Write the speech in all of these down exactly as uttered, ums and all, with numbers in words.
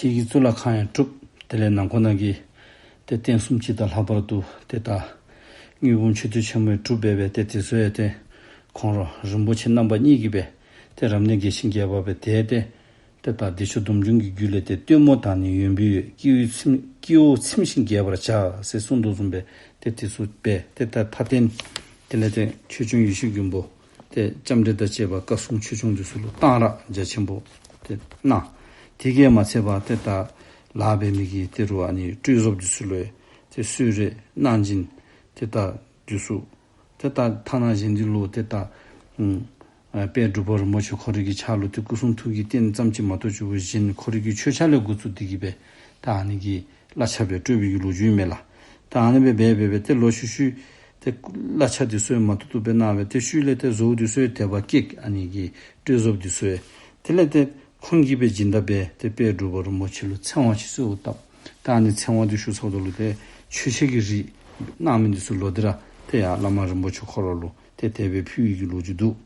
ཤེལ་གྱི་གཙུག་ལག་ཁང་ཡང་གྲུབ། དེ་ལས་ནང་ཁོག་ནང་གི་ཏེ་རྟེན་གསུམ་ཅིག་དང་ལྷག་པར་དུ་ཏེ་ད་དངུལ་འབུམ་མཆོད་རྟེན་ཆེན་མོ་ཡང་གྲུབ་སྦེ་སྦེ་ཏེ་དེ་ཚུ་ཡང་ཏེ་ཁོང་ར་རིན་པོ་ཆེ་རྣམ་པ་གཉིས་ཀྱིས་སྦེ་ཏེ་རབ་གནས་རྒྱས་ཤིང་རྒྱས་པ་སྦེ་ཏེ་ཏེ་ཏེ་ད་བདེ་མཆོག་སྡོམ་འབྱུང་གི་རྒྱུད་ལས་ཏེ་སྟོན་མོ་དང་ནི་ཡོན་པོའི་འོད། སྐྱེ་བོ་ཚིམ་སྐྱེ་བོ་ཚིམ་ཞིང་རྒྱས་པར་བྱ་ཟེར་གསུངས་དོ་བཟུམ་སྦེ་ཏེ་དེ་ཚུ་སྦེ་ཏེ་ད་མཐའ་རྟེན་དེ་ལས་ཏེ་ཆོས་སྐྱོང་ཡེ་ཤེས་མགོན་པོ་ཏེ་ལྕམ་དྲལ་དང་བཅས་པ་བཀའ་སྲུང་ཆོས་སྐྱོང་འདི་ཚུ་ལུ་གཏང་རག་རྒྱ་ཆེན་པོ་ཏེ་གནང་། དེ་གིས་མ་ཚད་པར་ཏེ་ད་ལཱ་འབད་མི་གི་ཏེ་རུ་ཨ་ནི་སྤྲོད་གཟབ་འདི་ཚུ་ལུ་ཡང་ཏེ་གསོལ་རས་གནང་སྦྱིན་ཏེ་ད་འདི་ཚུ་ཏེ་ད་ཐ་ན་གཞན་འདི་ལུ་ཏེ་ད་ཨུམ་ཨ་དཔལ་འབྲུག་པ་རིན་པོ་ཆེ་ཁོ་རའི་གི་ཕྱག་ལུ་ཏེ་སྐུ་གསུང་ཐུགས་ཀྱི་རྟེན་ཙམ་ཅིག་མ་གཏོགས་ཆུ་བོ་གཞན་ཁོ་རའི་གི་མཆོད་ཆས་ལས་འགོ་བཙུགས་ཏེ་གི་སྦེ་ད་ཨ་ནི་གི་གླ་ཆ་སྦེ་སྤྲོད་པའི་གི་ལོ་རྒྱུས་མས་ལགས། ད་ཨ་ནི་སྦེ་འབད་འབད་སྦེ་ཏེ་ལོག་ཤུལ་ཤུལ་ཏེ་གླ་ཆ་འདི་ཚུ་ཡང་མ་ཐུབ་ཐུབ་སྦེ་གནང་སྦེ་ཏེ་ཤུལ་ལས་ཏེ་བཟོ་བོ་འདི་ཚུ་ཡང་དད་པ་སྐྱེས། ཨ་ནི་གི་སྤྲོད་གཟབ་འདི་ཚུ་ཡང་དེ་ལས་ཏེ་ཁོང་གིས་སྦེ་སྦྱིན་བདག་འབད་ཏེ་དཔལ་འབྲུག་པ་རིན་པོ་ཆེ་ལུ་ཚེ་དབང་ཅིག་གསོལཝ་བཏབ། ད་ཨ་ནི་ཚེ་དབང་འདི་ཞུ་ཚརཝ་ད་ལུ་ཏེ་མཆོད་ཆས་ཀྱི་རིགས་གནང་མི་འདི་ཚུ་ལོག་སྟེ་ར་ཏེ་ཡར་བླ་མ་རིན་པོ་ཆེ་ཁོ་ར་ལུ་ཏེ་དེ་སྦེ་ཕུལ་བའི་གི་ལོ་རྒྱུས་འདུག།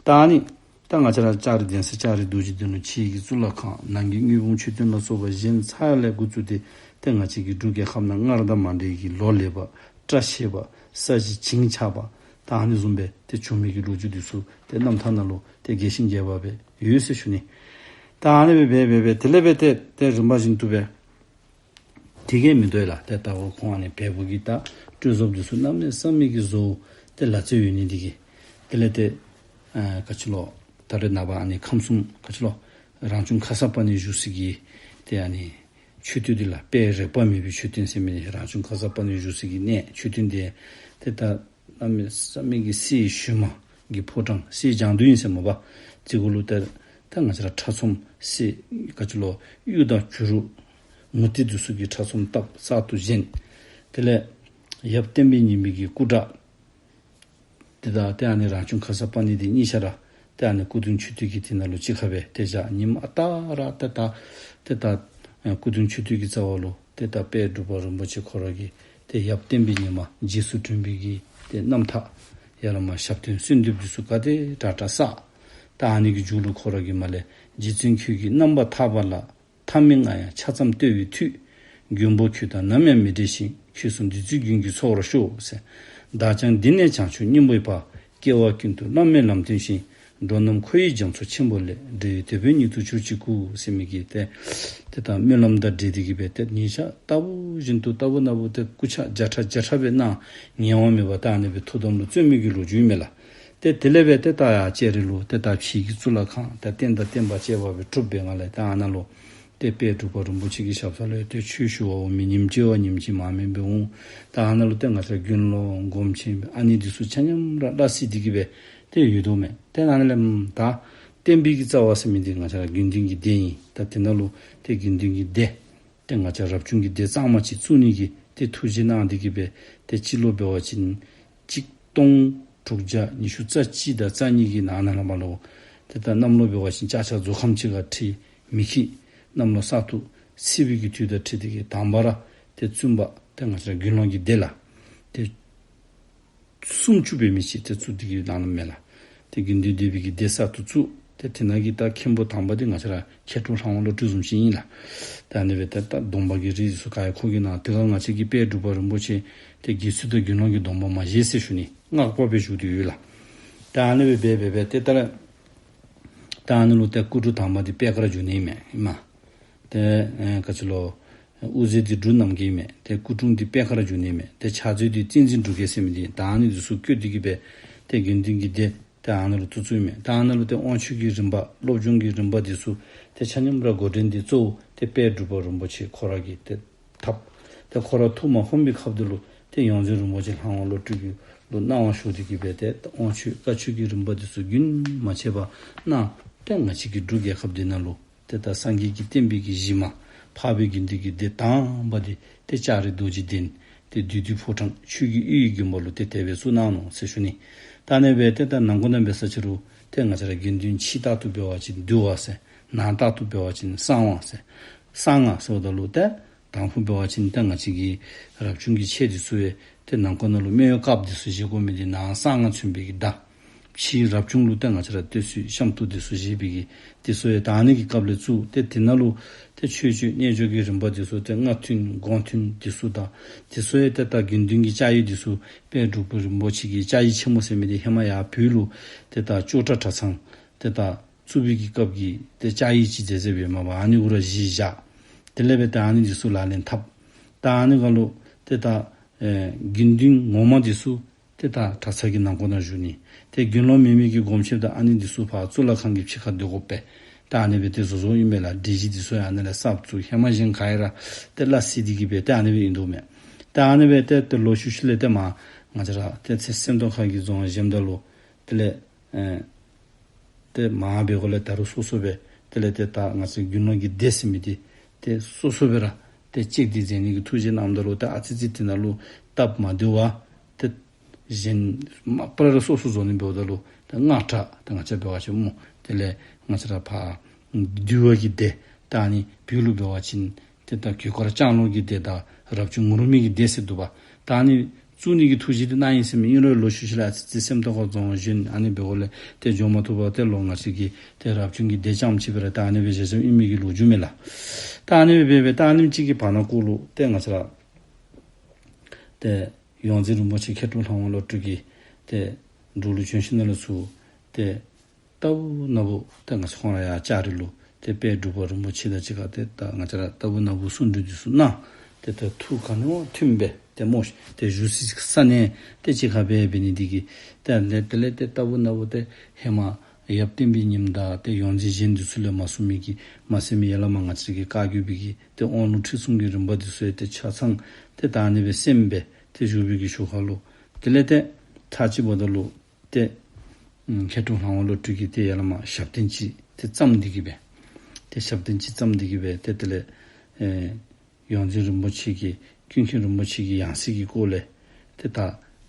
ད་ཨ་ནི་ད་ང་བཅས་ར་ལྕགས་རི་གདན་ས་ལྕགས་རི་རྡོ་རྗེ་གདན་ལུ་ཕྱི་གི་གཙུག་ལག་ཁང་ནང་གི་དངུལ་འབུམ་མཆོད་རྟེན་ལ་སོགས་པ་གཞན་ཚར་ལས་འགོ་བཙུགས་ཏེ་ཏེ་ང་བཅས་ཀྱི་འབྲུག་རྒྱལ་ཁབ་ནང་སྔར་དང་མ་འདྲ་བའི་གི་ལོ་ལེགས་པ་བཀྲ་ཤིས་པ་ས་གཞི་བྱིན་ཆགས་པ་ད་ཨ་ནི་བཟུམ་སྦེ་ཏེ་བྱུང་མི་གི་ལོ་རྒྱུས་འདི་ཚུ་ཏེ་རྣམ་ཐར་ནང་ལུ་ཏེ་རྒྱས་ཤིང་རྒྱས་པ་སྦེ་ཡོད་ཟེར་ཞུ་ནི། ད་ཨ་ནི་སྦེ་འབད་འབད་འབད་དེ་ལས་འབད་ཏེ་ཏེ་རིམ་པ་བཞིན་དུ་སྦེ་དེ་གིས་མི་དོ་ཡ་ལགས། ཏེ་ད་འོ་ཁོང་ཨ་ནི་བལ་པོ་གི་ད་སྤྲོད་གཟབ་འདི་ཚུ་གནམ་མེད་ས་མེད་ཀྱི་བཟོ་ཏེ་ལ་རྩེ་ཡོད་ནི་འདི་གིས་དེ་ལས་ཏེ་ཨ་ག་ཅི་ལོ་ད་རེས་ནངས་པ་ཨ་ནི་ཁམས་གསུམ་ག་ཅི་ལོ་རང་བྱུང་ཁརྶ་པ་ཎི་བཞུགས་སའི་གི་ཏེ་ཨ་ནི་མཆོད་རྟེན་འདི་ལགས། དཔེ་རེག་པ་མེད་པའི་མཆོད་རྟེན་ཟེར་མི་ནི་རང་བྱུང་ཁརྶ་པ་ཎི་བཞུགས་སའི་གི་གནས་མཆོད་རྟེན་འདི་ཏེ་ད་གནམ་མེད་ས་མེད་ཀྱི་གསེར་ཞུན་མ་གི་ཕོ་བྲང་གསེར་ལྗང་དུ་ཨིན་ཟེར་མོ་པ། དེ་གུ་ལུ་ཏེ་ད་ང་བཅས་ར་ཁྲ་ཚོམ་གསེར་ག་ཅི་ལོ་གཡུ་དང་བྱུ་རུ་མུ་ཏིག་འདི་ཚུ་གི་ཁྲ་ཚོམ་བཏབ་གསར་དུ་བཞེངས། དེ་ལས་ཡབ་བསྟན་པའི་ཉི་མ་གི་སྐུ་འདྲ་དེ་དང་ཏེ་ཨ་ནི་རང་བྱུང་ཁརྶ་པ་ཎི་འདི་གཉིས་ཆ་ར་ཏེ་ཨ་ནི་སྐུ་གདུང་མཆོད་རྟེན་གྱི་དེ་ནང་ལུ་གཅིག་ཁར་སྦེ་ཏེ་བཞག། ཉིནམ་ཨ་རྟག་ར་ཏེ་ད་ཏེ་ད་སྐུ་གདུང་མཆོད་རྟེན་གྱི་རྩ་བ་ལུ་ཏེ་ད་དཔལ་འབྲུག་པ་རིན་པོ་ཆེ་ཁོ་ར་གིས་ཏེ་ཡབ་བསྟན་པའི་ཉི་མ་རྗེས་སུ་དྲན་པའི་གི་ཏེ་རྣམ་ཐར་ཡ་ལ་མ་ཞབས་བརྟན་གསོལ་འདེབས་འདི་ཚུ་ག་དེ་དྲག་དྲག་བསགས། ད་ཨ་ནི་གི་མཇུག་ལུ་ཁོ་ར་གིས་མར་ལས་རྗེ་བཙུན་ཁྱོད་ཀྱི་རྣམ་པར་ཐར་པ་ལ། ཐ་མལ་ང་ཡང་ཆ་ཙམ་བསྟོད་པའི་མཐུས། མགོན་པོ་ཁྱོད་དང་ནམ་ཡང་མི་འབྲལ་ཞིང་། ཁྱོད་གསུང་བདུད་རྩིའི་རྒྱུན་གྱིས་ཚོགས་རབ་ཤོག་ཟེར། བདག་ཀྱང་འདི་ནས་བྱང་ཆུབ་སྙིང་པོའི་བར། སྐྱེ་བ་ཀུན་ཏུ་བླ་མའི་ལམ་སྟོན་ཞིང་། འགྲོ་རྣམས་འཁོར་བའི་རྒྱ་མཚོ་ཆེན་པོ་ལས། བསྒྲལ་བའི་དེད་དཔོན་ཉིད་དུ་གྱུར་ཅིག་གུ་ཟེར་མི་གི་ཏེ་ཏེ་ད་སྨོན་ལམ་དང་འབྲེལ་ཏེ་གི་སྦེ་ཏེ་ཉིན་ཞག་ལྟ་བུ་བཞིན་དུ་ལྟ་བུ་ན་བུ་ཏེ་སྐུ་ཕྱག་བརྒྱ་ཕྲག་བརྒྱ་ཕྲག་སྦེ་གནང་། ངལ་བ་མེད་པར་ད་ཨ་ནི་སྦེ་ཐུགས་དམ་ལུ་བརྩོན་མི་གི་ལོ་རྒྱུས་མས་ལགས། ཏེ་དེ་ལས་འབད་ཏེ་ད་ཡར་ལྕགས་རི་ལུ་ཏེ་ད་ཕྱི་གི་གཙུག་ལག་ཁང་ད་རྟེན་དང་བརྟེན་པ་བཅས་པ་སྦེ་གྲུབ་པའི་ངང་ལས་ད་ཨ་ནཱ་ལུ་ཏེ་དཔལ་འབྲུག་པ་རིན་པོ་ཆེ་གི་ཞབས་ས་ལུ་ཡང་ཏེ་ཆོས་ཞུ་བར་འོང་མི་ཉིནམ་གཅིག་བ་ཉིནམ་གཅིག་མ་མེད་པར་འོང་། ད་ཨ་ནཱ་ལུ་ཏེ་ང་བཅས་དགེ་སློང་སྒོམ་ཆེན་ཨ་ནི་འདི་ཚུ་ཆ་མཉམ་ར་སླ་བསྲེ་སྟེ་གི་སྦེ་ཏེ་ཡོད་དོ་མས། ཏེ་ཨ་ནཱ་ལས་ད་བསྟན་པའི་གི་རྩ་བ་ཟེར་མི་འདི་ང་བཅས་ར་དགེ་འདུན་གྱི་སྡེ་ཨིན། ད་དེ་ནང་ལུ་ཏེ་དགེ་འདུན་གྱི་སྡེ་ཏེ་ང་བཅས་རབ་བྱུང་གི་སྡེ་གཙང་མ་ཅིག་བཙུགས་ནི་གི་ཏེ་ཐུགས་བཞེད་གནང་སྟེ་གི་སྦེ་ཏེ་སྤྱི་ལོ་འབད་བ་ཅིན་གཅིག་སྟོང་དྲུག་བརྒྱ་ཉི་ཤུ་རྩ་གཅིག་དང་རྩ་གཉིས་ཀྱི་ནང་ན་ལས་མར་ལུ་ཏེ་ད་གནམ་ལོ་འབད་བ་ཅིན་ལྕགས་བྱ་རྫོགས་ཁམས་ཅིག་ཁར་ཁྲིད་མི་ཁྱིད། གནམ་ལོ་གསར་དུ་ཚེས་པའི་གི་དུས་དང་འཁྲིལ་ཏེ་གི་དང་པ་ར་ཏེ་བཙུན་པ་ཏེ་ང་བཅས་ར་དགེ་སློང་གི་སྡེ་ལགས། ཏེ་སུམ་ཅུ་འབད་མི་ཅིག་ཏེ་བཙུགས་ཏེ་གི་གནང་ནུག་མས་ལགས། ཏེ་དགེ་འདུན་སྡེ་པའི་གི་སྡེ་གསར་དུ་བཙུགས། ཏེ་དེ་ནང་གི་ད་མཁན་པོ་དང་པ་འདི་ང་བཅས་ར་མཁས་གྲུབ་ལྷ་དབང་བློ་གྲོས་བཟུམ་ཅིག་ཨིན་ལགས། ད་ཨ་ནི་སྦེ་ཏེ་ད་སྡོམ་པ་གི་རིགས་ཚུ་ག་ཡང་ཁོ་གིས་གནང་། དེ་ཁར་ང་བཅས་ཀྱི་དཔལ་འབྲུག་པ་རིན་པོ་ཆེ་ཏེ་དགེ་ཚུལ་དང་དགེ་སློང་གི་སྡོམ་པ་མ་བཞེས་ཟེར་ཞུ་ནི་སྔགས་པ་སྦེ་བཞུགས་ཏེ་ཡོད་ལགས། ད་ཨ་ནི་སྦེ་འབད་འབད་འབད་ཏེ་ད་ར་ད་ཨ་ནི་ལུ་ཏེ་སྐུ་དྲུང་དང་པ་འདི་པེ་དཀར་འབྱུང་གནས་མས་ཨིན་མས། ཏེ་ཨེ་ག་ཅི་ལོ་དབུ་མཛད་འདི་འབྲུག་རྣམ་རྒྱལ་མས། ཏེ་སྐུ་དྲུང་འདི་པེ་དཀར་འབྱུང་གནས་མས། ཏེ་ཕྱག་མཛོད་འདི་བསྟན་འཛིན་འབྲུག་རྒྱས་ཟེར་མི་འདི་ད་ཨ་ནི་འདི་ཚུ་བསྐོས་ཏེ་གི་སྦེ་ཏེ་དགེ་འདུན་གྱི་སྡེ་ཏེ་ཨ་ནི་ལུ་བཙུགས་བཙུགསཔ་མས། ད་ཨ་ནི་ལུ་ཏེ་དབང་ཆོས་ཀྱི་རིམ་པ་སློབ་སྦྱོང་གི་རིམ་པ་འདི་ཚུ་ཏེ་ཆ་མཉམ་ར་འགོ་འདྲེན་འདི་གཙོ་བོ་ཏེ་དཔལ་འབྲུག་པ་རིན་པོ་ཆེ་ཁོ་ར་གིས་ཏེ་འཐབ། ཏེ་ཁོ་ར་ཐུགས་མ་ཧོམ་པའི་ཁ་ཐུག་ལུ་ཏེ་ཡོངས་འཛིན་རིན་པོ་ཆེ་ལྷ་དབང་བློ་གྲོས་ཀྱི་ལུ་གནང་བ་ཞུ་སྟེ་གི་སྦེ་ཏེ་དབང་ཆོས་བཀའ་ཆོས་ཀྱི་རིམ་པ་འདི་ཚུ་རྒྱུན་མ་ཆད་པར་གནང་། ཏེ་ང་བཅས་ཀྱི་འབྲུག་རྒྱལ་ཁབ་འདི་ནང་ལུ་ཏེ་ད་སངས་རྒྱས་ཀྱི་བསྟན་པའི་གི་གཞི་མ་འཕགས་པའི་དགེ་འདུན་གྱི་སྡེ་དང་པ་འདི་ཏེ་ལྕགས་རི་རྡོ་རྗེ་གདན་ཏེ་བདུད་འདུལ་ཕོ་བྲང་ཆོས་ཀྱི་ཡུལ་གྱི་དགོན་པ་ལུ་ཏེ་དེ་སྦེ་བཙུགས་གནང་ནུག་ཟེར་ཞུ་ནི། ད་ཨ་ནི་སྦེ་ཏེ་ད་ནང་འཁོད་ནང་འབད་ས་ཅི་རུང་ཏེ་ང་བཅས་ར་དགེ་འདུན་ཕྱི་ལྟར་དུ་འབད་བ་ཅིན་འདུལ་བ་ཟེར། ནང་ལྟར་དུ་འབད་བ་ཅིན་གསང་བ་ཟེར། གསང་སྔགས་ཟེརཝ་ད་ལུ་ཏེ་དང་ཕུ་འབད་བ་ཅིན་ཏེ་ང་བཅས་ཀྱི་རབ་བྱུང་གི་ཆས་འདི་ཚུ་ཡང་ཏེ་ནང་འཁོད་ནང་ལུ་སྨད་གཡོགས་དཀརཔོ་འདི་ཚུ་བཞེས་དགོ་མི་འདི་ནང་གསང་སྔགས་མཚོན་པའི་གི་བརྡ། ཕྱིའི་རབ་བྱུང་ལུ་ཏེ་ང་བཅས་ར་བསྟོད་གསོལ་ཤམ་ཐབས་འདི་ཚུ་བཞེས་པའི་གི་འདི་ཚུ་ཡང་ད་ཨ་ནི་གི་སྐབས་ལས་བཙུགས་ཏེ་དེ་ནང་ལུ་ཏེ་མཆོད་བརྗོད་རྣལ་འབྱོར་གྱི་རིམ་པ་འདི་ཚུ་ཏེ་སྔ་ཐུན་དགོང་ཐུན་འདི་ཚུ་དང་འདི་ཚུ་ཡང་ཏེ་ད་དགེ་འདུན་གྱི་བཅའ་ཡིག་འདི་ཚུ་དཔལ་འབྲུག་པ་རིན་པོ་ཆེ་གི་བཅའ་ཡིག་ཆེན་མོ་ཟེར་མི་འདི་ཧེ་མ་ཡར་བོད་ལུ་ཏེ་ད་ཅོག་གྲ་གྲྭ་ཚང་ཏེ་ད་བཙུགས་པའི་གི་སྐབས་ཀྱི་ཏེ་བཅའ་ཡིག་ཅིག་མཛད་མཛདཔ་ཨིན་མས་པ། ཨ་ནི་གུ་ར་གཞི་བཞག། དེ་ལས་འབད་ཏེ་ཨ་ནི་འདི་ཚུ་ལག་ལེན་འཐབ། ད་ཨ་ནི་གུ་ལུ་ཏེ་ད་ཨེ་དགེ་འདུན་ངོ་མ་འདི་ཚུ་ཏེ་ད་གྲྭ་ཚང་གི་ནང་ཁོངས་ནང་བཞུགས་ནི། ཏེ་དགེ་སློང་མེན་མི་གི་སྒོམ་ཆེན་དང་ཨ་ནི་འདི་ཚུ་ཕར་གཙུག་ལག་ཁང་གི་ཕྱི་ཁར་སྡོད་དགོ་པས། ད་ཨ་ནི་སྦེ་ཏེ་བཟོ་བཟོཝ་ཨིན་མས་ལགས། སྒྲིག་གཞི་འདི་ཚུ་ཡང་ཨ་ནི་ལས་གསརཔ་བཙུགས། ཧེ་མ་གཞན་ག་ར་ཏེ་སླ་བསྲེ་སྟེ་གི་སྦེ་ཏེ་ཨ་ནི་སྦེ་ཨིན་དོ་མས། ད་ཨ་ནི་སྦེ་ཏེ་ཏེ་ལོག་ཤུལ་ཤུལ་ལས་ཏེ་མར་ང་བཅས་ར་ཏེ་ཚེ་སེམས་རྟོགས་ཁ་གི་རྫོང་བཞེངསམ་ད་ལུ་དེ་ལས་ཨེ་ཏེ་མར་འབད་དགོཔ་ལས་ད་རུང་སོ་སོ་སྦེ་དེ་ལས་ཏེ་ད་ང་བཅས་དགེ་སློང་གི་སྡེ་ཟེར་མི་འདི་ཏེ་སོ་སོ་སྦེ་ར་ཏེ་ཅིག་འདི་མཛད་ནི་གི་ཐུགས་བཞེད་གནངམ་ད་ལུ་ཏེ་ཨ་ཙི་ཙི་དེ་ནང་ལུ་སྟབས་མ་བདེཝ་ཏེ་གཞན་མ་པ་ར་སོ་སོ་བཟོ་ནི་འབདཝ་ད་ལུ་ཏེ་སྔགས་གྲྭ་ཏེ་ང་བཅས་འབད་བ་ཅིན་སྨོ། དེ་ལས་ང་བཅས་ར་ཕར་འདུལ་བ་གི་སྡེ་ད་ཨ་ནི་བོད་ལུ་འབད་བ་ཅིན་ཏེ་ད་གོས་དཀར་ལྕང་ལོ་གི་སྡེ་དང་རབ་བྱུང་ངུར་སྨྲིག་གི་སྡེ་ཟེར་འདུག་པ། ད་ཨ་ནི་བཙུགས་ནི་གི་ཐུགས་བཞེད་འདི་གནང་ཡི་ཟེར་མས། ཨིན་རུང་ལོག་ཤུལ་ཤུལ་ལས་ཨ་ཙི་ཙི་སེམས་རྟོགས་ཁ་རྫོང་བཞེངས་ཨ་ནི་འབད་དགོཔ་ལས་ཏེ་འགྱོ་མ་བཏུབ་པར་ཏེ་ལོག་ང་བཅས་ཀྱིས་ཏེ་རབ་བྱུང་གི་སྡེ་རྐྱངམ་ཅིག་སྦེ་ར་ད་ཨ་ནི་སྦེ་བཞག་བཞགཔ་ཨིན་མི་གི་ལོ་རྒྱུས་མས་ལགས། ད་ཨ་ནི་སྦེ་འབད་འབད་ད་ཨ་ནེམ་ཅིག་གི་བར་ན་ཀོ་ལུ་ཏེ་ང་བཅས་ར་ཏེ་ཡོངས་འཛིན་རིན་པོ་ཆེ་མཁས་གྲུབ་ལྷ་དབང་བློ་གྲོས་ཀྱིས་ཏེ་འབྲུག་ལུ་བྱོན་ཞིནམ་ལས་ཚུར་ཏེ་རྟག་བུ་ན་བུ་ཏེ་ང་བཅས་ཁོང་ར་ཡར་ལྕགས་རི་ལུ་ཏེ་དཔལ་འབྲུག་པ་རིན་པོ་ཆེ་དང་གཅིག་ཁར་ཏེ་ད་ང་བཅས་ར་རྟག་བུ་ན་བུ་གསུང་གྲོས་འདི་ཚུ་གནང་། ཏེ་ད་ཐུགས་ག་ནི་བ་མཐུནམ་སྦེ་ཏེ་སྨོ་ཤིག། ཏེ་བཞུགས་སའི་ས་གནས་ཏེ་གཅིག་ཁར་སྦེ་འབད་ནི་འདི་གིས་ཏེ་ཨ་ནི་དེ་ལས་ཏེ་རྟག་བུ་ན་བུ་ཏེ་ཧེ་མ་ཡབ་བསྟན་པའི་ཉི་མ་དང་ཏེ་ཡོངས་འཛིན་གཞན་འདི་ཚུ་ལས་མ་གསུངས་མི་གི་མ་གསན་མི་ཡར་ལས་མར་ང་བཅས་ཀྱི་བཀའ་བརྒྱུད་པའི་གི་ཏེ་དབང་ལུང་ཁྲིད་གསུམ་གྱི་རིམ་པ་འདི་ཚུ་ཡང་ཏེ་ཆ་ཚང་ཏེ་ད་ཨ་ནི་སྦེ་གསནམ་སྦེ་ཏེ་བཞུགས་པའི་གི་ཞོར་ཁ་ལུ་དེ་ལས་ཏེ་ཚར་གཅིག་འབདཝ་ད་ལུ་ཏེ་ཨམ་མཁས་གྲུབ་ལྷ་དབང་བློ་གྲོས་ཀྱིས་ཏེ་ཡར་ལས་མར་ཞབས་བརྟན་ཅིག་ཏེ་བརྩམས་ཏེ་གི་སྦེ་ཏེ་ཞབས་བརྟན་ཅིག་བརྩམས་ཏེ་གི་སྦེ་ཏེ་དེ་ལས་ཨེ་ཡོངས་འཛིན་རིན་པོ་ཆེ་གིས་ཀུན་མཁྱེན་རིན་པོ་ཆེ་གི་ཡང་སྲིད་ཀྱི་སྐོར་ལས་ཏེ་ད་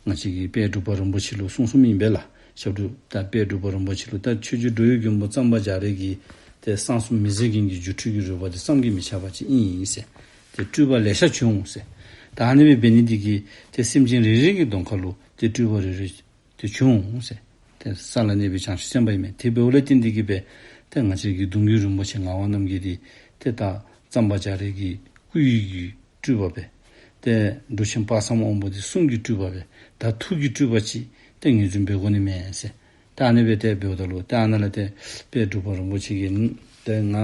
ང་བཅས་ཀྱི་དཔལ་འབྲུག་པ་རིན་པོ་ཆེ་ལུ་གསུངས་གསུངསམ་ཨིན་པས་ལགས། ཞབས་དྲུང་ད་དཔལ་འབྲུག་པ་རིན་པོ་ཆེ་ལུ་ད་ཆོས་རྗེ་འགྲོ་བའི་མགོན་པོ་གཙང་པ་རྒྱ་རས་ཀྱིས་ཏེ་གསང་གསུམ་མི་ཟད་རྒྱན་གྱི་སྒྱུ་འཕྲུལ་གྱི་རོལ་པ་འདི་བསམ་གྱིས་མི་ཁྱབ་པ་ཅིག་ཨིན་ཟེར། ཏེ་སྤྲུལ་པ་ལེ་ཤ་བྱུང་ཟེར། ད་ཨ་ནི་སྦེ་འབད་ནི་འདི་གིས་ཏེ་སེམས་ཅན་རེ་རེ་གི་གདོང་ཁ་ལུ་ཏེ་སྤྲུལ་པ་རེ་རེ་ཏེ་བྱུང་ཟེར། ཏེ་ས་ལ་གནས་པའི་བྱང་ཆུབ་སེམས་དཔའ་ཨིན་མས། དེ་འབདཝ་ལས་བརྟེན་ཏེ་གི་སྦེ་ཏེ་ང་བཅས་ཀྱི་གདུང་བརྒྱུད་རིན་པོ་ཆེ་ངག་དབང་རྣམ་རྒྱལ་འདི་ཏེ་ད་གཙང་པ་རྒྱ་རས་ཀྱི་སྐུ་ཡི་གི་སྤྲུལ་པ་སྦེ་ཏེ་འབྲུག་ཆེན་དཔག་བསམ་དབང་པོ་འདི་གསུང་གི་སྤྲུལ་པ་སྦེ་ད་ཐུགས་ཀྱི་སྤྲུལ་པ་ཅིག་ཏེ་ངོས་འཛིན་འབད་དགོ་ནི་མས་ཟེར། ད་ཨ་ནི་སྦེ་ཏེ་འབདཝ་ད་ལུ་ཏེ་ཨ་ནཱ་ལས་ཏེ་དཔལ་འབྲུག་པ་རིན་པོ་ཆེ་གིས་ཏེ་ང་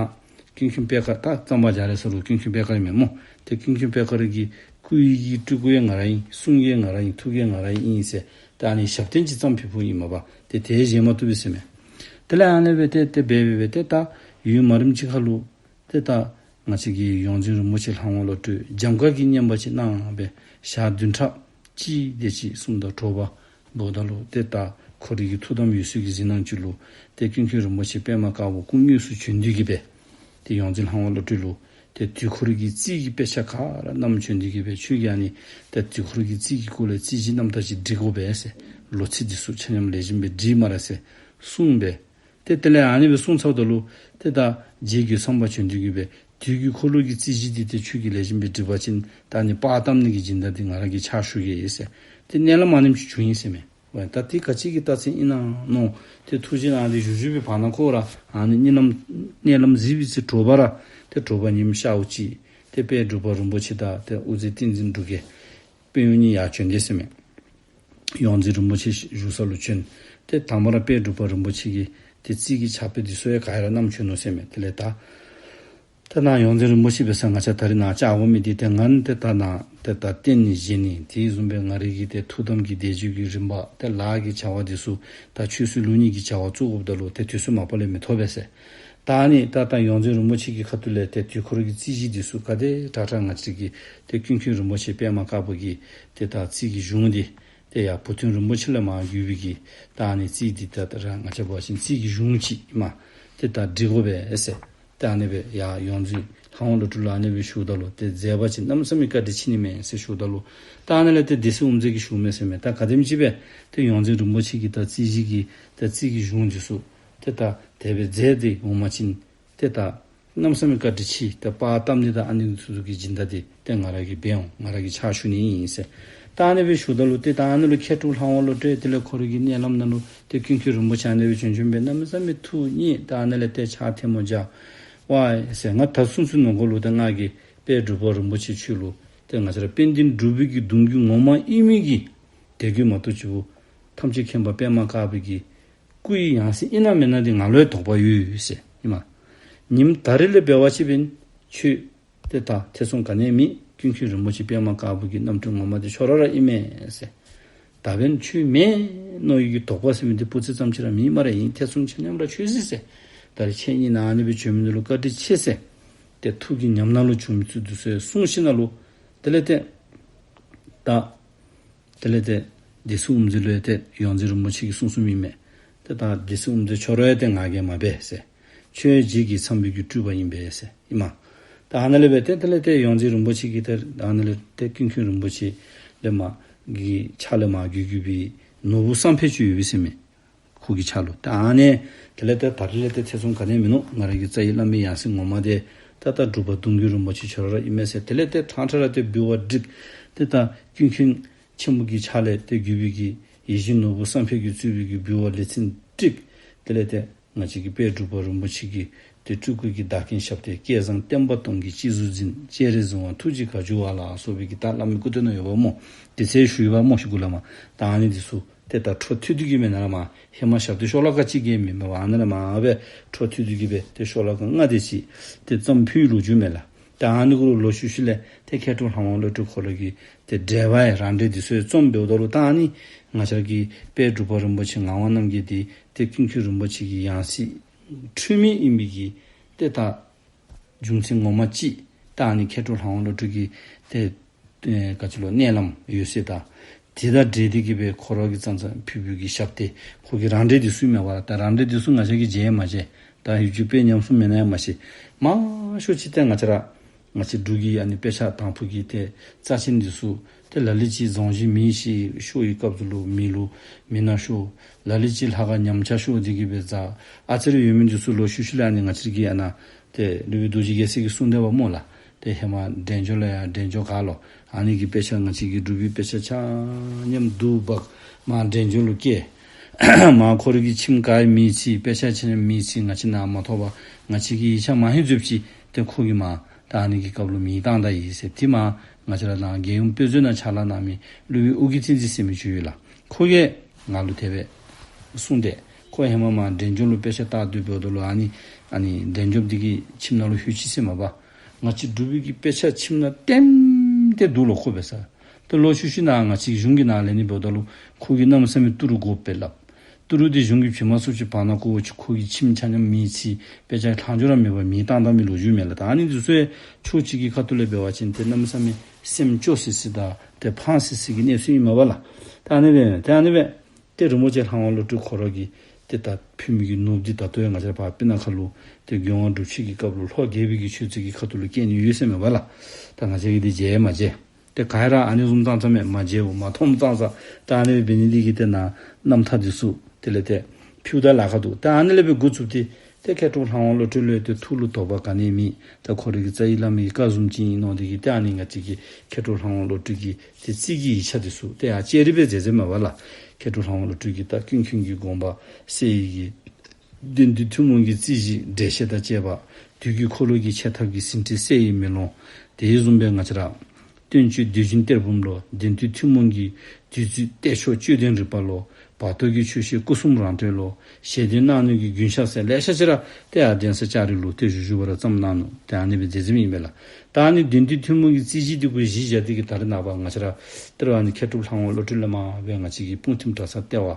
ཀུན་མཁྱེན་པད་དཀར་ད་གཙང་པ་རྒྱ་རས་ཟེར་རུང་ཀུན་མཁྱེན་པད་དཀར་ཨིན་མས་སྨོ། ཏེ་ཀུན་མཁྱེན་པད་དཀར་གྱི་སྐུ་ཡི་གི་སྤྲུལ་སྐུ་ཡང་ང་ར་ཨིན། གསུང་ཡང་ང་ར་ཨིན། ཐུགས་ཡང་ང་ར་ཨིན་ཟེར། ད་ཨ་ནི་ཞབས་བརྟན་ཅིག་བརྩམས་ཕུལ་ཕུལཝ་ཨིན་མས་པ། ཏེ་དེ་བཞེས་མ་བཏུབ་པས་ཟེར་མས། དེ་ལས་ཨ་ནི་སྦེ་ཏེ་ཏེ་འབད་འབད་འབད་ཏེ་ད་ཡུན་མ་རིངམ་ཅིག་ཁ་ལུ་ཏེ་ད་ང་བཅས་ཀྱི་ཡོངས་འཛིན་རིན་པོ་ཆེ་ལྷ་དབང་བློ་གྲོས་འཇམ་དཀར་གྱི་བསྙེན་པ་ཅིག་གནང་སྦེ་ཞག་བདུན་ཕྲག་གཅིག་དེ་ཅིག་གསུམ་དང་དྲོ་པ་འབདཝ་ད་ལུ་ཏེ་ད་ཁོ་རའི་གི་ཐུགས་དམ་འོད་གསལ་གྱི་གཟིགས་སྣང་ཅིག་ལུ་ཏེ་ཀུན་མཁྱེན་རིན་པོ་ཆེ་པདྨ་དཀར་པོ་སྐུ་དངོས་སུ་བྱོན་ཏེ་གི་སྦེ་ཏེ་ཡོངས་འཛིན་ལྷ་དབང་བློ་གྲོས་ལུ་ཏེ་དུས་འཁོར་གྱི་རྩིས་ཀྱི་དཔེ་ཆ་ག་ར་བསྣམས་བྱོན་ཏེ་གི་སྦེ་ཁྱོད་ཀྱིས་ཨ་ནི་ཏེ་དུས་འཁོར་གྱི་རྩིས་ཀྱི་སྐོར་ལས་རྩིས་གཞི་རྣམ་ཐར་ཅིག་སྒྲིག་དགོ་པས་ཟེར། ལོ་ཚིགས་འདི་ཚུ་ཆ་མཉམ་ལེགས་ཤོམ་སྦེ་སྒྲིག་སྨ་རེ་ཟེར་གསུངས་སྦེ། ཏེ་དེ་ལས་ཨ་ནི་སྦེ་གསུངས་ཚརཝ་ད་ལུ་ཏེ་ད་རྗེ་རྒོད་ཚང་པ་བྱོན་ཏེ་གི་སྦེ་དུས་ཀྱི་འཁོར་ལོ་གི་རྩིས་གཞི་འདི་ཏེ་ཁྱོད་ཀྱིས་ལེགས་ཤོམ་སྦེ་སྒྲིག་པ་ཅིན་ད་ཨ་ནི་པར་བཏབ་ནི་གི་སྦྱིན་བདག་འདི་ང་ར་གིས་ཕྱག་ཞུ་གེ་ཟེར། ཏེ་མནལ་ལམ་ཨ་ནེམ་ཅིག་བྱུང་ཡི་ཟེར་མས། ཝའི་ད་དེ་ག་ཅི་གི་རྟགས་མཚན་ཨིན་ན་མནོ། ཏེ་ཐུགས་བཞེད་གནང་སྟེ་བཞུགས་བཞུགས་པའི་བར་ན་ཁོ་ར་ཨ་ནི་མནལ་ལམ་མནལ་ལམ་གཟིགས་པའི་ཚེ་དྲོ་པ་ར་ཏེ་དྲོ་པ་ཉིམ་ཤརཝ་ཅིག་ཏེ་དཔལ་འབྲུག་པ་རིན་པོ་ཆེ་དང་ཏེ་དབུ་མཛད་བསྟན་འཛིན་འབྲུག་རྒྱས་དཔོན་གཡོག་གཉིས་ཡར་བྱོན་དེས་ཟེར་མས། ཡོངས་འཛིན་རིན་པོ་ཆེ་བཞུགས་ས་ལུ་བྱོན། ཏེ་དང་པ་ར་དཔལ་འབྲུག་པ་རིན་པོ་ཆེ་གིས་ཏེ་རྩིས་ཀྱི་ཕྱག་དཔེ་འདི་ཚུ་ཡང་ག་ར་བསྣམས་བྱོན་ནུག་ཟེར་མས། དེ་ལས་ད་ད་ནཱ་ཡོངས་འཛིན་རིན་པོ་ཆེ་འབད་ས་ང་བཅས་ད་རིས་ནཱ་བཅར་དགོ་མི་འདི་ཏེ་ང་ཏེ་ད་ནཱ་ཏེ་ད་རྟེན་ནི་བཞེངས་ནི་དེ་བཟུམ་སྦེ་ང་རའི་གི་ཏེ་ཐུགས་དམ་གྱི་བཟླས་བརྗོད་ཀྱི་རིམ་པ་ཏེ་ལཱ་གི་བྱ་བ་འདི་ཚུ་ད་ཆོས་སྲིད་ལུགས་གཉིས་ཀྱི་བྱ་བ་བཙུགས་དགོཔ་ད་ལུ་ཏེ་དུས་ཚོད་མ་པ་ལས་མི་ཐོབ་པས་ཟེར། ད་ཨ་ནི་ད་ད་ཡོངས་འཛིན་རིན་པོ་ཆེ་གི་ཁ་ཐུག་ལས་ཏེ་དུས་འཁོར་གྱི་རྩིས་གཞི་འདི་ཚུ་ག་དེ་དྲག་དྲག་ང་བཅས་ཀྱི་ཏེ་ཀུན་མཁྱེན་རིན་པོ་ཆེ་པདྨ་དཀར་པོ་གི་ཏེ་ད་རྩིས་ཀྱི་གཞུང་འདི་ཏེ་ཡར་བུ་སྟོན་རིན་པོ་ཆེ་ལས་མར་བརྒྱུད་པའི་གི་ད་ཨ་ནི་རྩིས་འདི་ད་ད་ར་ང་བཅས་འབད་བ་ཅིན་རྩིས་ཀྱི་གཞུང་ཅིག་མ་ཏེ་ད་སྒྲིག་དགོ་པས་ཟེར། ཏེ་ཨ་ནི་སྦེ་ཡར་ཡོངས་འཛིན་ལྷ་དབང་བློ་གྲོས་ལུ་ཨ་ནི་སྦེ་ཞུཝ་ད་ལུ་ཏེ་མཛད་པ་ཅིན་གནམ་མེད་ས་མེད་བཀའ་དྲིན་ཆེ་ནི་མས་ཟེར་ཞུཝ་ད་ལུ་ད་ཨ་ནི་ལས་ཏེ་སྡེ་སྲིད་དབུ་མཛད་ཀྱིས་ཞུཝ་མས་ཟེར་མས། ད་ག་དེམ་ཅིག་སྦེ་ཏེ་ཡོངས་འཛིན་རིན་པོ་ཆེ་གི་ད་རྩིས་གཞི་གི་ད་རྩིས་ཀྱི་གཞུང་འདི་ཚུ་ཏེ་ད་དེ་སྦེ་མཛད་དེ་འོང་པ་ཅིན་ཏེ་ད་ གནམ་མེད་ས་མེད་བཀའ་དྲིན་ཆེ། ཏེ་པར་བཏབ་ནི་དང་ཨ་ནི་ཚུ་གི་སྦྱིན་བདག་འདི་ཏེ་ང་ར་གིས་འབད་འོང་། ང་ར་གིས་ཕྱག་ཞུ་ནི་ཨིན་ཟེར། ད་ཨ་ནི་སྦེ་ཞུཝ་ད་ལུ་ཏེ་ད་ཨ་ནི་ལུ་མཁས་གྲུབ་ལྷ་དབང་བློ་གྲོས་དེ་ལས་ཁོ་རའི་གི་མནལ་ལམ་ནང་ལུ་ཏེ་ཀུན་མཁྱེན་རིན་པོ་ཆེ་ཨ་ནི་སྦེ་བྱོན་བྱོནམ་སྦེ་གནམ་མེད་ས་མེད་ཐུགས་མཉེས། ད་ཨ་ནི་ལས་ཏེ་ཕྱག་ཐལ་མོ་སྦྱར། ཝའི་ཟེར། ང་ད་གསུང་གསུང་ནུག་གོ་ལོ། ཏེ་ང་གིས་དཔལ་འབྲུག་པ་རིན་པོ་ཆེ་ཁྱོད་ལུ་ཏེ་ང་བཅས་ར་དཔལ་ལྡན་འབྲུག་པའི་གི་གདུང་བརྒྱུད་ངོ་མ་ཨིན་མི་གི་དད་གུས་མ་གཏོགས་ཅིག་པོ་ཐམས་ཅད་མཁྱེན་པ་པདྨ་དཀར་པོའི་གི་སྐུ་ཡི་ཡང་སྲིད་ཨིན་ན་མེན་ན་འདི་ང་ལུ་ཡང་དོགས་པ་ཡོད་ཟེར་ཨིན་མས། ཉིནམ་ད་རིས་ལས་འབད་བ་ཅིན་འབདན་ཁྱོད་ཏེ་ད་ཐེ་ཚོམ་ག་ནི་ཡང་མེད། ཀུན་མཁྱེན་རིན་པོ་ཆེ་པདྨ་དཀར་པོ་གི་རྣམ་སྤྲུལ་ངོ་མ་འདི་ཁྱོད་ར་ར་ཨིན་མས་ཟེར། ད་འབདན་ཁྱོད་མེན་མནོ་བའི་གི་དོགས་པ་ཟེར་མི་འདི་སྤུ་རྩེ་ཙམ་ཅིག་ར་མེད་སྨ་རེ། ཨིན། ཐེ་ཚོམ་ཆ་མཉམ་ར་ཆོད་ཅི་ཟེར། ད་རིས་ཁྱེད་གཉིས་ནཱ་ཨ་ནི་སྦེ་བྱོན་མི་འདི་ལུ་བཀའ་དྲིན་ཆེ་ཟེར། ཏེ་ཐུགས་ཀྱི་ཉམས་སྣང་ལུ་བྱུང་མི་ཚུ་འདི་ཚུ་གསུངས་ཞིནམ་ལས་དེ་ལས་ཏེ་ད་དེ་ལས་ཏེ་སྡེ་སྲིད་དབུ་མཛད་ལུ་ཡང་ཏེ་ཡོངས་འཛིན་རིན་པོ་ཆེ་གིས་གསུངས་གསུངསམ་ཨིན་མས། ཏེ་ད་སྡེ་སྲིད་དབུ་མཛད་ཁྱོད་ར་ཡང་ཏེ་ང་རྒྱལ་མ་འབད་ཟེར། ཁྱོད་རྗེ་རྗེ་ཚངས་པའི་གི་སྤྲུལ་པ་ཨིན་པས་ཟེར་ཨིན་མས། ད་ཨ་ནཱ་ལས་འབད་ཏེ་དེ་ལས་ཏེ་ཡོངས་འཛིན་རིན་པོ་ཆེ་གིས་ཏེ་ཨ་ནཱ་ལས་ཏེ་ཀུན་མཁྱེན་རིན་པོ་ཆེ་ལས་མར་གྱི་ཕྱག་ལས་མར་བརྒྱུད་བརྒྱུད་པའི་ནོར་བུ་བསམ་འཕེལ་ཅིག་ཡོད་པས་ཟེར་མས། ཁོ་གི་ཕྱག་ལུ། ད་ཨ་ནི་དེ་ལས་ཏེ་ད་རིས་ལས་ཏེ་ཐེ་ཚོམ་ག་ནི་ཡང་མིན་ནུག། ང་ར་གི་རྩ་བའི་བླ་མའི་ཡང་སྲིད་ངོ་མ་འདི་ད་ད་འབྲུག་པ་གདུང་བརྒྱུད་རིན་པོ་ཆེ་ཁྱོད་ར་ར་ཨིན་མས་ཟེར། དེ་ལས་ཏེ་ཕྲང་ཕྲང་ར་ཏེ་འབུལ་བ་བསྒྲིགས། ཏེ་ད་ཀུན་མཁྱེན་ཆེན་པོ་གི་ཕྱག་ལས་ཏེ་བརྒྱུད་པའི་གི་ཡིད་བཞིན་ནོར་བུ་བསམ་འཕེལ་གྱིས་གཙོས་པའི་གི་འབུལ་བ་ལེ་ཚན་བསྒྲིགས། དེ་ལས་ཏེ་ང་བཅས་ཀྱི་དཔལ་འབྲུག་པ་རིན་པོ་ཆེ་གི་ཏེ་སྤྲུལ་སྐུ་གི་བདག་རྐྱེན་ཞབས་ཏེ་སྐལ་བཟང་བསྟན་པ་སྟོང་གི་སྤྱི་གཟུགས་འཛིན། སྤྱན་རས་གཟིགས་དབང་ཐུགས་རྗེ་བཀའ་འགྱུར་བ་ལ་སོགས་པའི་གི་ད་བླ་མའི་སྐུ་དོན་ནང་ཡོདཔ་སྨོ། དེ་ཚེ་ཞུ་ཡོདཔ་སྨོ་ཤིག་གུ་ལ་མར། ད་ཨ་ནི་འདི་ཚུ་ཏེ་ད་འཕྲོ་མཐུད་དེ་གི་མེན་ན་ལ་མར་ཧེ་མ་ཞབས་ཏེ་ཤོ་ལོ་ཀ་གཅིག་གི་མེན་པར་ཨ་ནཱ་ལས་མར་སྦེ་འཕྲོ་མཐུད་དེ་གི་སྦེ་ཏེ་ཤོ་ལོ་ཀ་ལྔ་དེ་ཅིག་ཏེ་བརྩམས་ཕུལ་ལོ་རྒྱུས་མས་ལགས། ད་ཨ་ནི་གུ་ལུ་ལོག་ཤུལ་ཤུལ་ལས་ཏེ་མཁས་གྲུབ་ལྷ་དབང་བློ་གྲོས་ཁོ་ར་གིས་ཏེ་འགྲེལ་པ་ཡང་རང་འགྲེལ་འདི་ཚུ་ཡང་རྩོམ་འབདཝ་ད་ལུ་ད་ཨ་ནི་ང་བཅས་ཀྱི་དཔལ་འབྲུག་པ་རིན་པོ་ཆེ་ངག་དབང་རྣམ་རྒྱལ་འདི་ཏེ་ཀུན་མཁྱེན་རིན་པོ་ཆེ་གི་ཡང་སྲིད་འཁྲུལ་མེད་ཨིན་པའི་གི་ཏེ་ད་རྒྱུ་མཚན་ངོ་མ་ཅིག་ད་ཨ་ནི་མཁས་གྲུབ་ལྷ་དབང་བློ་གྲོས་ཀྱི་ཏེ་ཨེ་ག་ཅི་ལོ་མནལ་ལམ་ཡོད་ཟེར། ད་དེ་དང་འབྲེལ་ཏེ་གི་སྦེ་ཁོ་ར་གིས་ཙང་ཙང་ཕུལ་ཕུལ་གྱི་ཞབས་ཏེ་ཁོ་གི་རང་འགྲེལ་འདི་ཚུ་མས་པ། ད་རང་འགྲེལ་འདི་ཚུ་ང་བཅས་ཀྱིས་མཇལ་མ་མཇལ། ད་ཡུལ་གྱི་དཔེ་ཉམས་སུ་མེད་ན་ཡང་མ་ཤེས། མང་ཤོས་ཅིག་ཏེ་ང་བཅས་ར་ང་བཅས་འབྲུག་གི་ཨ་ནི་དཔེ་ཆ་དང་ཕུ་གི་ཏེ་རྩ་ཆེན་འདི་ཚུ་ཏེ་ལ་ལུ་ཅིག་རྫོང་གཞི་མེ་ཤོར་ཤོར་བའི་སྐབས་སུ་ལུ་མེ་ལུ་མེ་ནང་ཤོར། ལ་ལུ་ཅིག་ལྷ་ཁང་ཉམས་ཆག་ཤོར་ཏེ་གི་སྦེ་འཛག། ཨ་ཙི་རེ་ཡོད་མི་འདི་ཚུ་ལོག་ཤུལ་ཤུལ་ལས་ཨ་ནི་ང་བཅས་ཀྱི་ཨ་ནཱ་ཏེ་ཀླུ་སྦིས་རྡོ་རྗེ་རྒྱལ་མཚན་གྱིས་གསུངས་དེས་པ་སྨོ་ལགས། ཏེ་ཧེ་མ་འབྲས་ལྗོངས་ལུ་ཡང་འབྲས་ལྗོངས་ག་ལོ་ཨ་ནི་གི་དཔེ་ཆ་ང་བཅས་ཀྱི་འབྲུག་པའི་དཔེ་ཆ་ཆ་མཉམ་བསྡུ་འབག། མར་འབྲས་ལྗོངས་ལུ་བསྐྱལ། མར་ཁོ་ར་གི་ཁྱིམ་ག་ཡང་མེ་ཚིག། དཔེ་ཆ་ཆ་མཉམ་མེ་ཚིག། ང་བཅས་ནཱ་མ་ཐོབ་པར་ང་བཅས་ཀྱི་ཡིག་ཆ་མ་ཧེ་འཛོལཝ་ཅིག་ཏེ་ཁོ་གིས་མར་ད་ཨ་ནི་གི་སྐབས་ལུ་མེ་བཏང་ད་ཡི་ཟེར། ཏེ་མར་ང་བཅས་ར་ནཱ་རྒྱལ་ཡུམ་དཔེ་མཛོད་ནང་ཕྱག་ལཱ་གནང་མི་ཀླུ་སྦིས་ཨོ་རྒྱན་བསྟན་འཛིན་ཟེར་མི་ཅིག་ཡོད་ལགས། ཁོ་གིས་ང་ལུ་དེ་སྦེ་གསུངས་ཏེ། ཁོ་ཧེ་མ་མར་འབྲས་ལྗོངས་ལུ་དཔེ་ཆ་ལྟ་སྡོདཔ་ད་ལུ་ཨ་ནི་ཨ་ནི་འབྲས་ལྗོངས་འདི་གི་ཁྱིམ་ནང་ལུ་ལྷོད་ཅི་ཟེར་མས་པ། ང་བཅས་འབྲུག་པའི་གི་དཔེ་ཆ་ཁྱིམ་ནང་ལྟེམ་ལྟེ་འདུག་ལོ་ཁོ་འབད་ས། ཏེ་ལོག་ཤུལ་ཤུལ་ནཱ་ང་བཅས་གཞུང་གི་ནང་ལེན་ནི་འབདཝ་ད་ལུ་ཁོ་གིས་གནམ་མེད་ས་མེད་ཏི་རུ་དགོ་པས་སླབ། ཏི་རུ་འདི་གཞུང་གིས་བྱིན་མ་ཚུགསཔ་ཅིག་བར་ན་ཁོ་ཅིག་ཁོ་གི་ཁྱིམ་ཆ་མཉམ་མེ་ཚིག། དཔེ་ཆ་ལྷག་འཕྲོ་ར་མེད་པར་མེ་བཏང་བཏང་མི་ལོ་རྒྱུས་མས་ལགས། ད་ཨ་ནི་འདི་ཚུ་ཡང་ཕྱོགས་གཅིག་གི་ཁ་ཐུག་ལས་འབད་བ་ཅིན་ཏེ་གནམ་མེད་ས་མེད་སེམས་སྐྱོ་སི་སི་དང་ཏེ་ཕངས་སི་སི་གི་གནས་ཚུལ་ཨིན་མས་པ་ལགས། ད་ཨ་ནི་སྦེ་ཏེ་ཨ་ནི་སྦེ་ཏེ་རིན་པོ་ཆེ་ལྷ་དབང་བློ་གྲོས་ཁོ་ར་གིས་ཏེ་ད་ཕུལ་མི་གི་ནོར་བུ་འདི་ད་ལྟོ་ཡང་ང་བཅས་ར་ཕར་སྤུ་ན་ཁ་ལུ་ཏེ་མགོན་དབང་སྒྲུབ་མཆོད་ཀྱི་སྐབས་ལུ་ལྷོ་རྒྱལ་པོའི་གི་ཆོས་རྩེ་གི་ཁ་ཐུག་ལུ་བསྐྱལ་ནི་ཡོད་ཟེར་མས་པ་ལགས། ད་ང་བཅས་ཀྱིས་འདི་མཇལ་མ་མཇལ། ཏེ་ག་ར་ཨ་ནི་བཟུམ་ཙང་ཙང་མས། མ་མཇལཝ་མ་མཐོངམ་ཙང་ཙང་། ད་ཨ་ནི་འབད་ནི་འདི་གིས་ཏེ་ནཱ་རྣམ་ཐར་འདི་ཚུ་དེ་ལས་ཏེ་ཕུལཝ་ད་ལཱ་ཁག་འདུག། ད་ཨ་ནི་ལས་འབད་འགོ་བཙུགས་ཏེ་ཏེ་མཁས་གྲུབ་ལྷ་དབང་བློ་གྲོས་ལུ་ཏེ་ཐུགས་ལུ་དོགས་པ་ག་ནི་ཡང་མེད། ད་ཁོ་རའི་གི་རྩ་བའི་བླ་མའི་བཀའ་བཟུམ་ཅིག་ཨིན་མནོ་སྟེ་གི་ཏེ་ཨ་ནི་ང་བཅས་ཀྱི་མཁས་གྲུབ་ལྷ་དབང་བློ་གྲོས་ཀྱི་ཏེ་རྩིས་ཀྱི་ཡིག་ཆ་འདི་ཚུ་ཏེ་ཡར་བཅར་རེ་འབད་མཛད་མཛདཔ་མས་པ་ལགས། མཁས་གྲུབ་ལྷ་དབང་བློ་གྲོས་ཀྱིས་ད་ཀུན་མཁྱེན་གྱི་དགོངས་པ་གསལ་བའི་གི་དོན་བསྡུས་ཐུན་མོང་གི་རྩིས་གཞི་འགྲེལ་བཤད་དང་བཅས་པ། དུས་ཀྱི་འཁོར་ལོ་གི་འཆད་ཐབས་ཀྱི་ཟིན་བྲིས་གསལ་བའི་མེ་ལོང་། དེ་བཟུམ་སྦེ་ང་བཅས་ར་བསྟན་བཅོས་བདུད་བཞིའི་གཏེར་བུམ་ལོ། དོན་བསྡུས་ཐུན་མོང་གི་བསྡུས་རྩིས་གཏེར་མཆོག་དཔྱོད་ལྡན་རིག་པ་ལོ། བར་དོ་གི་ཆོས་བཤད་སྐུ་གསུམ་རང་འགྲེལ་ལོ། ཞལ་འདོན་གནང་ནི་གི་རྒྱུན་བཤད་ཟེར་ལེ་ཤ་ཅིག་ར་ཏེ་ཡར་གདན་ས་ལྕགས་རི་ལུ་ཏེ་བཞུགས་བཞུགས་པ་ར་བརྩམས་གནང་ནུག། ཏེ་ཨ་ནི་སྦེ་མཛད་མཛདཔ་ཨིན་པས་ལགས། ད་ཨ་ནི་དོན་བསྡུས་ཐུན་མོང་གི་རྩིས་གཞི་འདི་གུ་གཞི་བཞག་སྟེ་གི་ད་རེས་ནངས་པ་ང་བཅས་ར་ཏེ་ར་ཨ་ནི་མཁས་གྲུབ་ལྷ་དབང་བློ་གྲོས་ལས་མར་སྦེ་ང་བཅས་ཀྱི་སྤུངས་ཐིམ་གྲྭ་ཚང་ལྟེ་བ་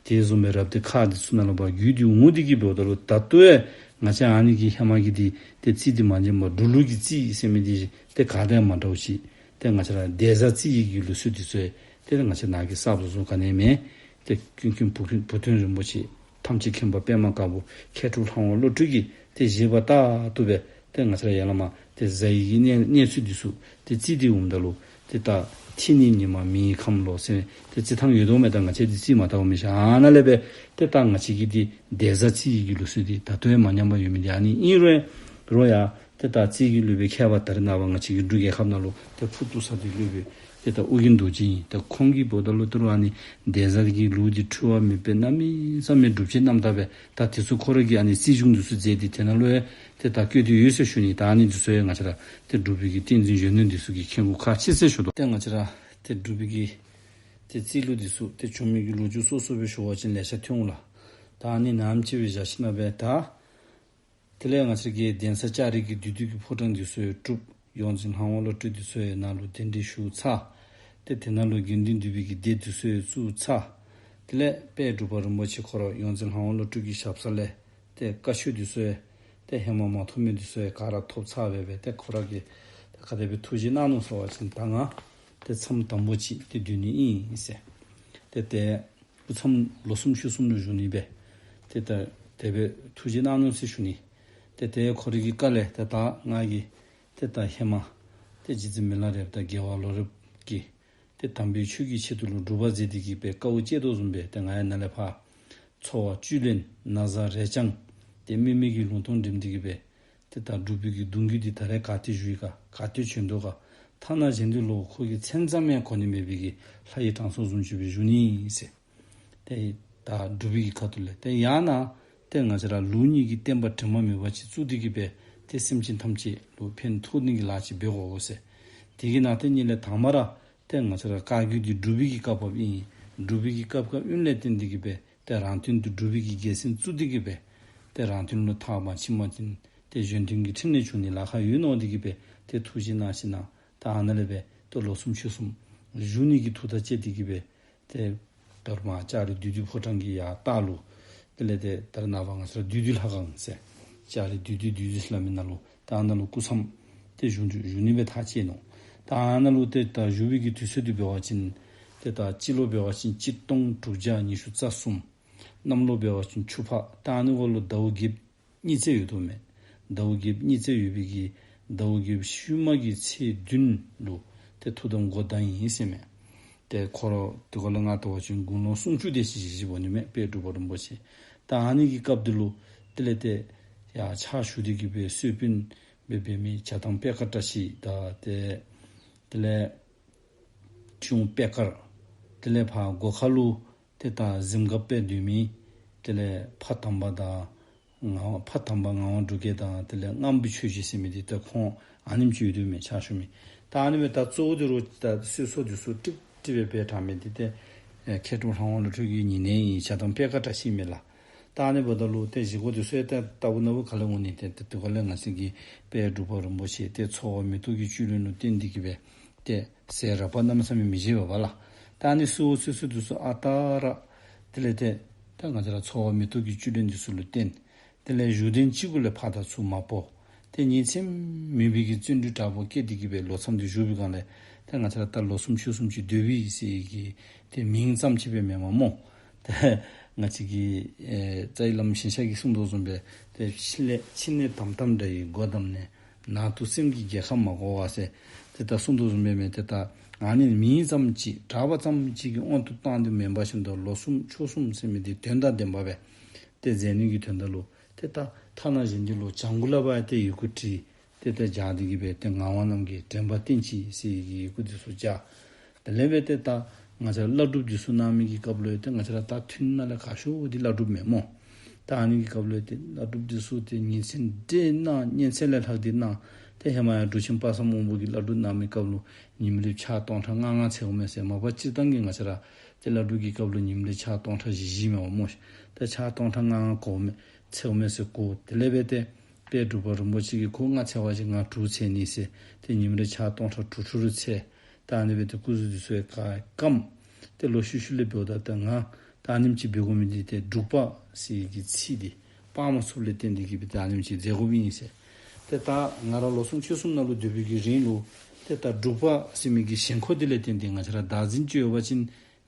དེ་བཟུམ་སྦེ་རབ་སྡེ་ཁག་འདི་ཚུ་ནང་ལུ་ཕར་བརྒྱུད་དེ་འོང་སྟེ་གི་འབདཝ་ད་ལུ་ད་ལྟོ་ཡང་ང་བཅས་ཨ་ནི་གི་ཧེ་མ་གི་འདི་ཏེ་རྩིས་འདི་མ་ཉམས་པར་འབྲུག་ལུགས་ཀྱི་རྩིས་ཟེར་མི་འདི་ཏེ་ག་དང་ཡང་མ་འདྲཝ་ཅིག། ཏེ་ང་བཅས་ར་འདན་བཟའ་རྩིས་ཡིག་གི་ལུགས་སྲོལ་འདི་ཚུ་ཡང་ཏེ་ང་བཅས་ནཱ་གི་གསརཔ་བཟོ་བཟོཝ་ག་ནི་ཡང་མེད། ཏེ་ཀུན་མཁྱེན་བུ་བུ་སྟོན་རིན་པོ་ཆེ་ཐམས་ཅད་མཁྱེན་པ་པདྨ་དཀར་པོ་མཁས་གྲུབ་ལྷ་དབང་བློ་གྲོས་ཀྱིས་ཏེ་བཞེད་པ་ལྟར་དུ་སྦེ་ཏེ་ང་བཅས་ར་ཡར་ལས་མར་ཏེ་བཟའ་ཡི་གི་གནས་གནས་ཚུལ་འདི་ཚུ་ཏེ་རྩིས་ཏེ་འོངམ་ད་ལུ་ཏེ་ད་ཐིག་ནི་ཉི་མ་མེའི་ཁམས་ལོ་ཟེར་ཏེ་རྩིས་ཐངས་ཡོད་དོ་མས། ད་ང་བཅས་འདི་རྩིས་མ་དརཝ་མི་ཤེས། ཨ་ནཱ་ལས་སྦེ་ཏེ་ད་ང་བཅས་ཀྱི་འདི་འདན་བཟའ་རྩིས་ཡིག་གི་ལུགས་སྲོལ་འདི་ད་ལྟོ་ཡང་མ་ཉམས་པར་ཡོད་མི་འདི་ཨ་ནི་ཨིན་རུང་ རོ་ཡ། ཏེ་ད་རྩིས་ཀྱི་སློབ་དཔོན་མཁས་པ་ད་རེས་ནངས་པ་ང་བཅས་ཀྱི་འབྲུག་རྒྱལ་ཁབ་ནང་ལུ་ཏེ་ཕུད་བཏུབ་ས་འདི་སློབ་དཔོན་ཏེ་ད་ཨོ་རྒྱན་རྡོ་རྗེ་ཨིན། ཏེ་ཁོང་གིས་འབདཝ་ད་ལུ་ད་རུང་ཨ་ནི་གདན་ས་གི་ལུགས་འདི་འཁྲུལ་བ་མེད་པའི་གནམ་མེད་ས་མེད་སྒྲུབ་བྱེད་རྣམ་དག་སྦེ་ད་དེ་ཚུ་ཁོ་ར་གིས་ཨ་ནི་རྩིས་གཞུང་འདི་ཚུ་མཛད་དེ་དེ་ནང་ལུ་ཡང་ཏེ་ད་བཀོད་དེ་ཡོད་ཟེར་ཞུ་ནི། ད་ཨ་ནི་འདི་ཚུ་ཡང་ང་བཅས་ར་ཏེ་འབྲུག་པའི་གི་བསྟན་འཛིན་གཞོན་ནུ་འདི་ཚུ་གིས་མཁྱེན་དགོཔ་ཁག་ཆེ་ཟེར་ཞུ་དོ། ཏེ་ང་བཅས་ར་ཏེ་འབྲུག་པའི་གི་ཏེ་རྩིས་ལུགས་འདི་ཚུ་ཏེ་བྱུང་མི་གི་ལོ་རྒྱུས་སོ་སོ་སྦེ་ཞུ་བ་ཅིན་ལེ་ཤ་ཐོན་འོང་ལགས། ད་ཨ་ནི་ནམ་ཅིག་སྦེ་བཞག་ཞིནམ་སྦེ་ད་དེ་ལས་ང་བཅས་ཀྱི་གདན་ས་ལྕགས་རི་གི་བདུད་འདུལ་གྱི་ཕོ་བྲང་འདི་ཚུ་ཡང་གྲུབ། ཡོངས་འཛིན་ལྷ་དབང་བློ་གྲོས་འདི་ཚུ་ཡང་ནང་ལུ་གདན་འདྲེན་ཞུ་ཚར། ཏེ་དེ་ནང་ལུ་དགེ་འདུན་འདུས་པའི་གི་སྡེ་འདི་ཚུ་ཡང་བཙུགས་ཚར། དེ་ལས་དཔལ་འབྲུག་པ་རིན་པོ་ཆེ་ཁོ་ར་ཡོངས་འཛིན་ལྷ་དབང་བློ་གྲོས་ཀྱི་ཞབས་ས་ལས་ཏེ་བཀའ་ཆོས་འདི་ཚུ་ཡང་ཏེ་ཧེ་མ་མ་ཐོབ་མི་འདི་ཚུ་ཡང་ག་ར་ཐོབ་ཚར་སྦེ་སྦེ་ཏེ་ཁོ་ར་གིས་ཏེ་ག་དེ་སྦེ་ཐུགས་བཞེད་གནང་ནུག་ཟེར་བ་ཅིན་ད་ང་ཏེ་མཚམས་དམ་པོ་ཅིག་ཏེ་སྡོད་ནི་ཨིན་ཟེར། ཏེ་ཏེ་སྐུ་མཚམས་ལོ་གསུམ་ཕྱོགས་གསུམ་ལུ་བཞུགས་ནི་སྦེ་ཏེ་ད་དེ་སྦེ་ཐུགས་བཞེད་གནང་ནུག་ཟེར་ཞུ་ནི། ཏེ་ཏེ་ཁོ་རའི་གི་བཀའ་ལས་ཏེ་ད་ང་གིས་ཏེ་ད་ཧེ་མ་ཏེ་རྗེ་བཙུན་མི་ལ་རས་པ་དང་རྒྱལ་བ་ལོ་རས་པ་གིས་ཏེ་དམ་པའི་ཆོས་ཀྱི་ཆེད་དུ་ལུ་སྒྲུབ་པ་མཛད་དེ་གིས་སྦེ་དཀའཝ་སྤྱད་དོ་བཟུམ་སྦེ་ཏེ་ང་ཡང་ནཱ་ལས་ཕར་འཚོ་བ་བཅུད་ལེན་ན་བཟའ་རས་རྐྱང་ཏེ་མི་མི་གི་ལུང་སྟོང་འགྲིམ་སྟེ་གིས་སྦེ་ཏེ་ད་འབྲུག་པའི་གི་གདུང་བརྒྱུད་འདི་ད་རེས་ག་ཏེ་བཞུགས་ཡི་ག་ག་ཏེ་བྱོན་དོ་ག། ཐ་ན་གཞན་འདི་ལུ་ཁོ་གི་མཚན་ཙམ་ཡང་གོ་ནི་མེད་པའི་གི་ལྷ་ཡི་དྲང་སྲོང་བཟུམ་ཅིག་སྦེ་བཞུགས་ནི་ཨིན་ཟེར། ཏེ་ད་འབྲུག་པའི་གི་ཁ་ཐུག་ལས་ཏེ་ཡང་ན་ཏེ་ང་བཅས་ར་ལུགས་གཉིས་ཀྱི་བསྟན་པ་དྲི་མ་མེད་པ་ཅིག་བཙུགས་ཏེ་གིས་སྦེ་ཏེ་སེམས་ཅན་ཐམས་ཅད་ལུ་ཕན་ཐོགས་ནི་གི་ལཱ་ཅིག་འབད་དགོ་ཟེར། དེ་གི་ནང་ཏེ་གཉིས་ལས་དང་པ་ར་ཏེ་ང་བཅས་ར་བཀའ་བརྒྱུད་འདི་འབྲུག་པའི་གི་བཀའ་བབས་ཨིན། འབྲུག་པའི་གི་བཀའ་བབས་ཨིནམ་ལས་བརྟེན་ཏེ་གིས་སྦེ་ཏེ་རང་དོན་དུ་འབྲུག་པའི་གི་རྒྱལ་མཚན་བཙུགས་ཏེ་གིས་སྦེ་ཏེ་རང་དོན་ལུ་ཐར་པ་ཕྱི་མ་དོན་ཏེ་གཞན་དོན་གྱི་ཕྲིན་ལས་འབྱུང་ནི་ལཱ་ཁག་ཡོད་མནོ་སྟེ་གིས་སྦེ་ཏེ་ཐུགས་བཞེད་གནང་ཞིནམ་ད་ཨ་ནཱ་ལས་སྦེ་ཏེ་ལོ་གསུམ་ཕྱོགས་གསུམ་བཞུགས་ནི་གི་ཐུགས་ཐག་བཅད་དེ་གིས་སྦེ་ཏེ་ད་རུང་མར་ལྕགས་རི་བདུད་འདུལ་ཕོ་བྲང་གི་ཡར་ལྟག་ལུ་དེ་ལས་ཏེ་ད་རེས་ནངས་པ་ང་བཅས་ར་བདུད་འདུལ་ལྷ་ཁང་ཟེར་ལྕགས་རི་བདུད་འདུལ་བདུད་འདུལ་ཟེར་སླབ་མི་ནང་ལུ་ད་ཨ་ནཱ་ལུ་སྐུ་མཚམས་ཏེ་བཞུགས་བཞུགས་ནི་སྦེ་ཐག་བཅད་ནུག། ད་ཨ་ནཱ་ལུ་ཏེ་ད་བཞུགས་པའི་གི་དུས་ཚོད་འདི་འབད་བ་ཅིན་ཏེ་ད་སྤྱི་ལོ་འབད་བ་ཅིན་གཅིག་སྟོང་དྲུག་བརྒྱ་ཉི་ཤུ་རྩ་གསུམ། གནམ་ལོ་འབད་བ་ཅིན་ཆུ་ཕག། ད་ཨ་ནི་འགོ་ལུ་ཟླཝ་བརྒྱད་གཉིས་བརྩེགས་ཡོད་དོ་མས། ཟླཝ་བརྒྱད་གཉིས་བརྩེགས་ཡོད་པའི་གི་ཟླཝ་བརྒྱད་ཤུལ་མ་གི་ཚེས་བདུན་ལུ་ཏེ་ཐུགས་དམ་འགོ་བཏང་ཡི་ཟེར་མས། ཏེ་ཁོ་ར་དེ་འགོ་ལས་ང་བལྟ་བ་ཅིན་དགུང་ལོ་སུམ་ཅུ་དེ་ཅིག་བཞེས་བཞེསཔ་འོང་ནི་མས་དཔལ་འབྲུག་པ་རིན་པོ་ཆེ། ད་ཨ་ནི་གི་སྐབས་འདི་ལུ་དེ་ལས་ཏེ་ཡར་ཕྱག་ཞུ་སྟེ་གིས་སྦེ་གསོལ་དཔོན་སྦེ་འབད་མི་བྱ་བཏང་པད་དཀར་བཀྲ་ཤིས་དང་ཏེ་དེ་ལས་ཁྲི་བོང་པད་དཀར། དེ་ལས་ཕར་སྒོ་ཁ་ལུ་ཏེ་ད་གཟིམ་འགགཔ་སྦེ་སྡོད་མི་དེ་ལས་ཕ་དམ་པ་དང་ངག་དབང་ཕ་དམ་པ་ངག་དབང་འབྲུག་རྒྱས་དང་དེ་ལས་རྔམ་པའི་ཆོས་རྗེ་ཟེར་མི་འདི་ཏེ་ཁོང་ཨ་ནེམ་ཅིག་ཡོད་དོ་མས་ཕྱག་ཞུ་མི། ད་ཨ་ནི་སྦེ་ད་གཙོ་བོ་འདི་རུ་ད་གསོལ་ཚོགས་འདི་ཚུ་ཀྲིག་ཀྲི་སྦེ་འབད་དྲག་མི་འདི་ཏེ་ཨེ་མཁས་གྲུབ་ལྷ་དབང་བློ་གྲོས་ཀྱི་ཉེ་གནས་ཨིན། བྱ་བཏང་པད་དཀར་བཀྲ་ཤིས་མས་ལགས། ད་ཨ་ནི་འབདཝ་ད་ལུ་ཏེ་བཞེས་སྒོ་འདི་ཚུ་ཡང་ཏེ་ལྟ་བུ་ན་བུ་ག་ལས་འོང་ནི། ཏེ་ཏེ་དེ་འགོ་ལས་ང་བཅས་ཀྱི་དཔལ་འབྲུག་པ་རིན་པོ་ཆེ་ཏེ་འཚོ་བ་མེ་ཏོག་གི་བཅུད་ལེན་ལུ་བརྟེན་ཏེ་གིས་སྦེ་ཏེ་ཟས་རགས་པ་གནམ་མེད་ས་མེད་མི་བཞེས་པས་ལགས། ད་ཨ་ནི་གསོལ་ཚོགས་གསོལ་ཚོགས་འདི་ཚུ་ཨ་རྟག་ར་དེ་ལས་ཏེ་ད་ང་བཅས་ར་འཚོ་བ་མེ་ཏོག་གི་བཅུད་ལེན་འདི་ཚུ་ལུ་བརྟེན། དེ་ལས་བཞུགས་གདན་གཅིག་གུ་ལས་ཕར་དང་ཚུར་མ་སྤོ། ཏེ་ཉིན་མཚན་མེད་པའི་གི་བརྩོན་འགྲུས་དྲག་པོ་བསྐྱེད་དེ་གིས་སྦེ་ལོ་མཚམས་འདི་བཞུགས་པའི་སྒང་ལས་ཏེ་ང་བཅས་ར་ད་ལོ་གསུམ་ཕྱོགས་གསུམ་ཅིག་སྡོད་པས་ཟེར་གི་ཏེ་མིང་ཙམ་ཅིག་སྦེ་མེན་པར་སྨོ། ཏེ་ང་བཅས་ཀྱི་ཨེ་རྩ་བའི་བླམ་ཞིང་གཤེགས་ཀྱིས་གསུངས་དོ་བཟུམ་སྦེ་ཏེ་ཕྱི་ལས་ཕྱི་ནས་དམ་དམ་འདྲ་ཡི་སྒོ་བསྡམས་ནས། ནང་དུ་སེམས་ཀྱི་རྒྱལ་ཁམས་མ་བསྐོར་བར་ཟེར། ཏེ་ད་གསུངས་དོ་བཟུམ་སྦེ་མས། ཏེ་ད་ཨ་ནི་མིང་ཙམ་ཅིག་གྲགས་པ་ཙམ་ཅིག་གི་དབང་དུ་བཏང་སྟེ་མེན་པ་བཞིན་དུ་ལོ་གསུམ་ཕྱོགས་གསུམ་ཟེར་མི་འདི་དོན་དང་ལྡན་པ་སྦེ་ཏེ་མཛད་ནི་གི་དོན་དག་ལུ་ཏེ་ད་ཐ་ན་གཞན་འདི་ལུ་བྱང་ཁུག་ལས་ཕར་ཏེ་ཡི་གུ་བྲིས། ཏེ་ད་སྦྱར་ཏེ་གིས་སྦེ་ཏེ་ངག་དབང་རྣམ་རྒྱལ་དྲན་པ་བསྟེན་ཅིང་ཟེར་གྱི་ཡི་གུ་འདི་ཚུ་སྦྱར། དེ་ལས་སྦེ་ཏེ་ད་ང་བཅས་བླ་སྒྲུབ་འདི་ཚུ་གནང་མི་གི་སྐབས་ལུ་ཡང་ཏེ་ང་བཅས་ར་ད་ཐུན་ནང་ལས་ཁག་ཤོས་འདི་བླ་སྒྲུབ་མས་སྨོ། ད་ཨ་ནི་གི་སྐབས་ལུ་ཡང་ཏེ་བླ་སྒྲུབ་འདི་ཚུ་ཏེ་ཉིན་མཚན་འདྲེས་གནང་། ཉིན་མཚན་ལས་ལྷག་སྟེ་གནང་། ཏེ་ཧེ་མ་ཡང་འབྲུག་ཆེན་དཔག་བསམ་དབང་པོ་གིས་བླ་སྒྲུབ་གནང་མི་སྐབས་ལུ་ཉིནམ་རེ་ཕྱག་སྟོང་ཕྲག་ལྔ་ལྔ་འཚལ་དགོ་མས་ཟེར། མ་པ་སྤྱིར་བཏང་གི་ང་བཅས་ར་ཏེ་བླ་སྒྲུབ་ཀྱི་སྐབས་ལུ་ཉིནམ་རེ་ཕྱག་སྟོང་ཕྲག་བཞི་བཞི་མས་པ་སྨོ། ཏེ་ཕྱག་སྟོང་ཕྲག་ལྔ་ལྔ་གོ་མས། འཚལ་དགོ་མས་ཟེར་གོ། དེ་ལས་སྦེ་ཏེ་དཔལ་འབྲུག་པ་རིན་པོ་ཆེ་གིས་ཁོ་ལྔ་འཚལ་བ་ཅིན་ང་དྲུག་འཚལ་ནི་ཟེར། ཏེ་ཉིནམ་རེ་ཕྱག་སྟོང་ཕྲག་དྲུག་དྲུག་རེ་འཚལ། ད་ཨ་ནི་སྦེ་ཏེ་སྐུ་གཟུགས་འདི་ཚུ་ཡང་ག་སྐམ། ཏེ་ལོག་ཤུལ་ཤུལ་ལས་འབདཝ་ད་ད་ང་ད་ཨ་ནེམ་ཅིག་འབད་དགོ་མི་འདི་ཏེ་འབྲུག་པ་ཟེར་གྱི་ཚིག་འདི་སྤང་མ་ཚུགསཔ་ལས་བརྟེན་ཏེ་གིས་སྦེ་ད་ཨ་ནེམ་ཅིག་མཛད་དགོཔ་ཨིན་ཟེར། ཏེ་ད་ང་ར་ལོ་གསུམ་ཕྱོགས་གསུམ་ནང་ལུ་སྡོད་པའི་གི་རིང་ལུ་ཏེ་ད་འབྲུག་པ་ཟེར་མི་གི་ཞེན་ཁོག་འདི་ལས་བརྟེན་ཏེ་ང་བཅས་ར་བདག་འཛིན་ཅིག་ཡོད་པ་ཅིན་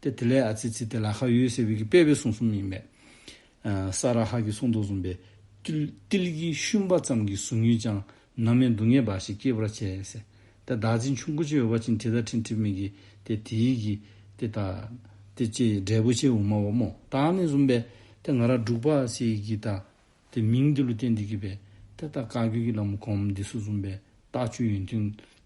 ཏེ་དེ་ལས་ཨ་ཙི་ཙི་ཏེ་ལཱ་ཁག་ཡོད་ཟེར་བའི་གི་དཔེ་སྦེ་གསུངས་གསུངསམ་ཨིན་པས། ཨ་ས་ར་ཧ་གིས་གསུངས་དོ་བཟུམ་སྦེ་ཏིལ་ཏིལ་གྱི་ཤུན་པ་ཙམ་གྱིས་གཟུགས་བརྙན་ཀྱང་། ནམ་ཡང་སྡུག་བསྔལ་འབའ་ཞིག་སྐྱེད་པར་བྱེད་ཟེར། ད་བདག་འཛིན་ཆུང་ཀུ་ཅིག་ཡོད་པ་ཅིན་དྲི་དང་ཕྲན་འཁྲིག་མི་གི་ཏེ་དེའི་གི་ཏེ་ད་ཏེ་ཅིག་འབྲས་བུ་ཅིག་འོང་མས་པ་སྨོ། ད་ཨ་ནི་བཟུམ་སྦེ་ཏེ་ང་ར་འབྲུག་པ་ཟེར་གྱི་ད་ཏེ་མིང་འདི་ལུ་བརྟེན་ཏེ་གིས་སྦེ་ད་ ཏེ་ད་བཀའ་བརྒྱུད་ཀྱི་བླམ་གོངམ་འདི་ཚུ་བཟུམ་སྦེ་ལྟག་ཆོས་ཡོན་ཏན་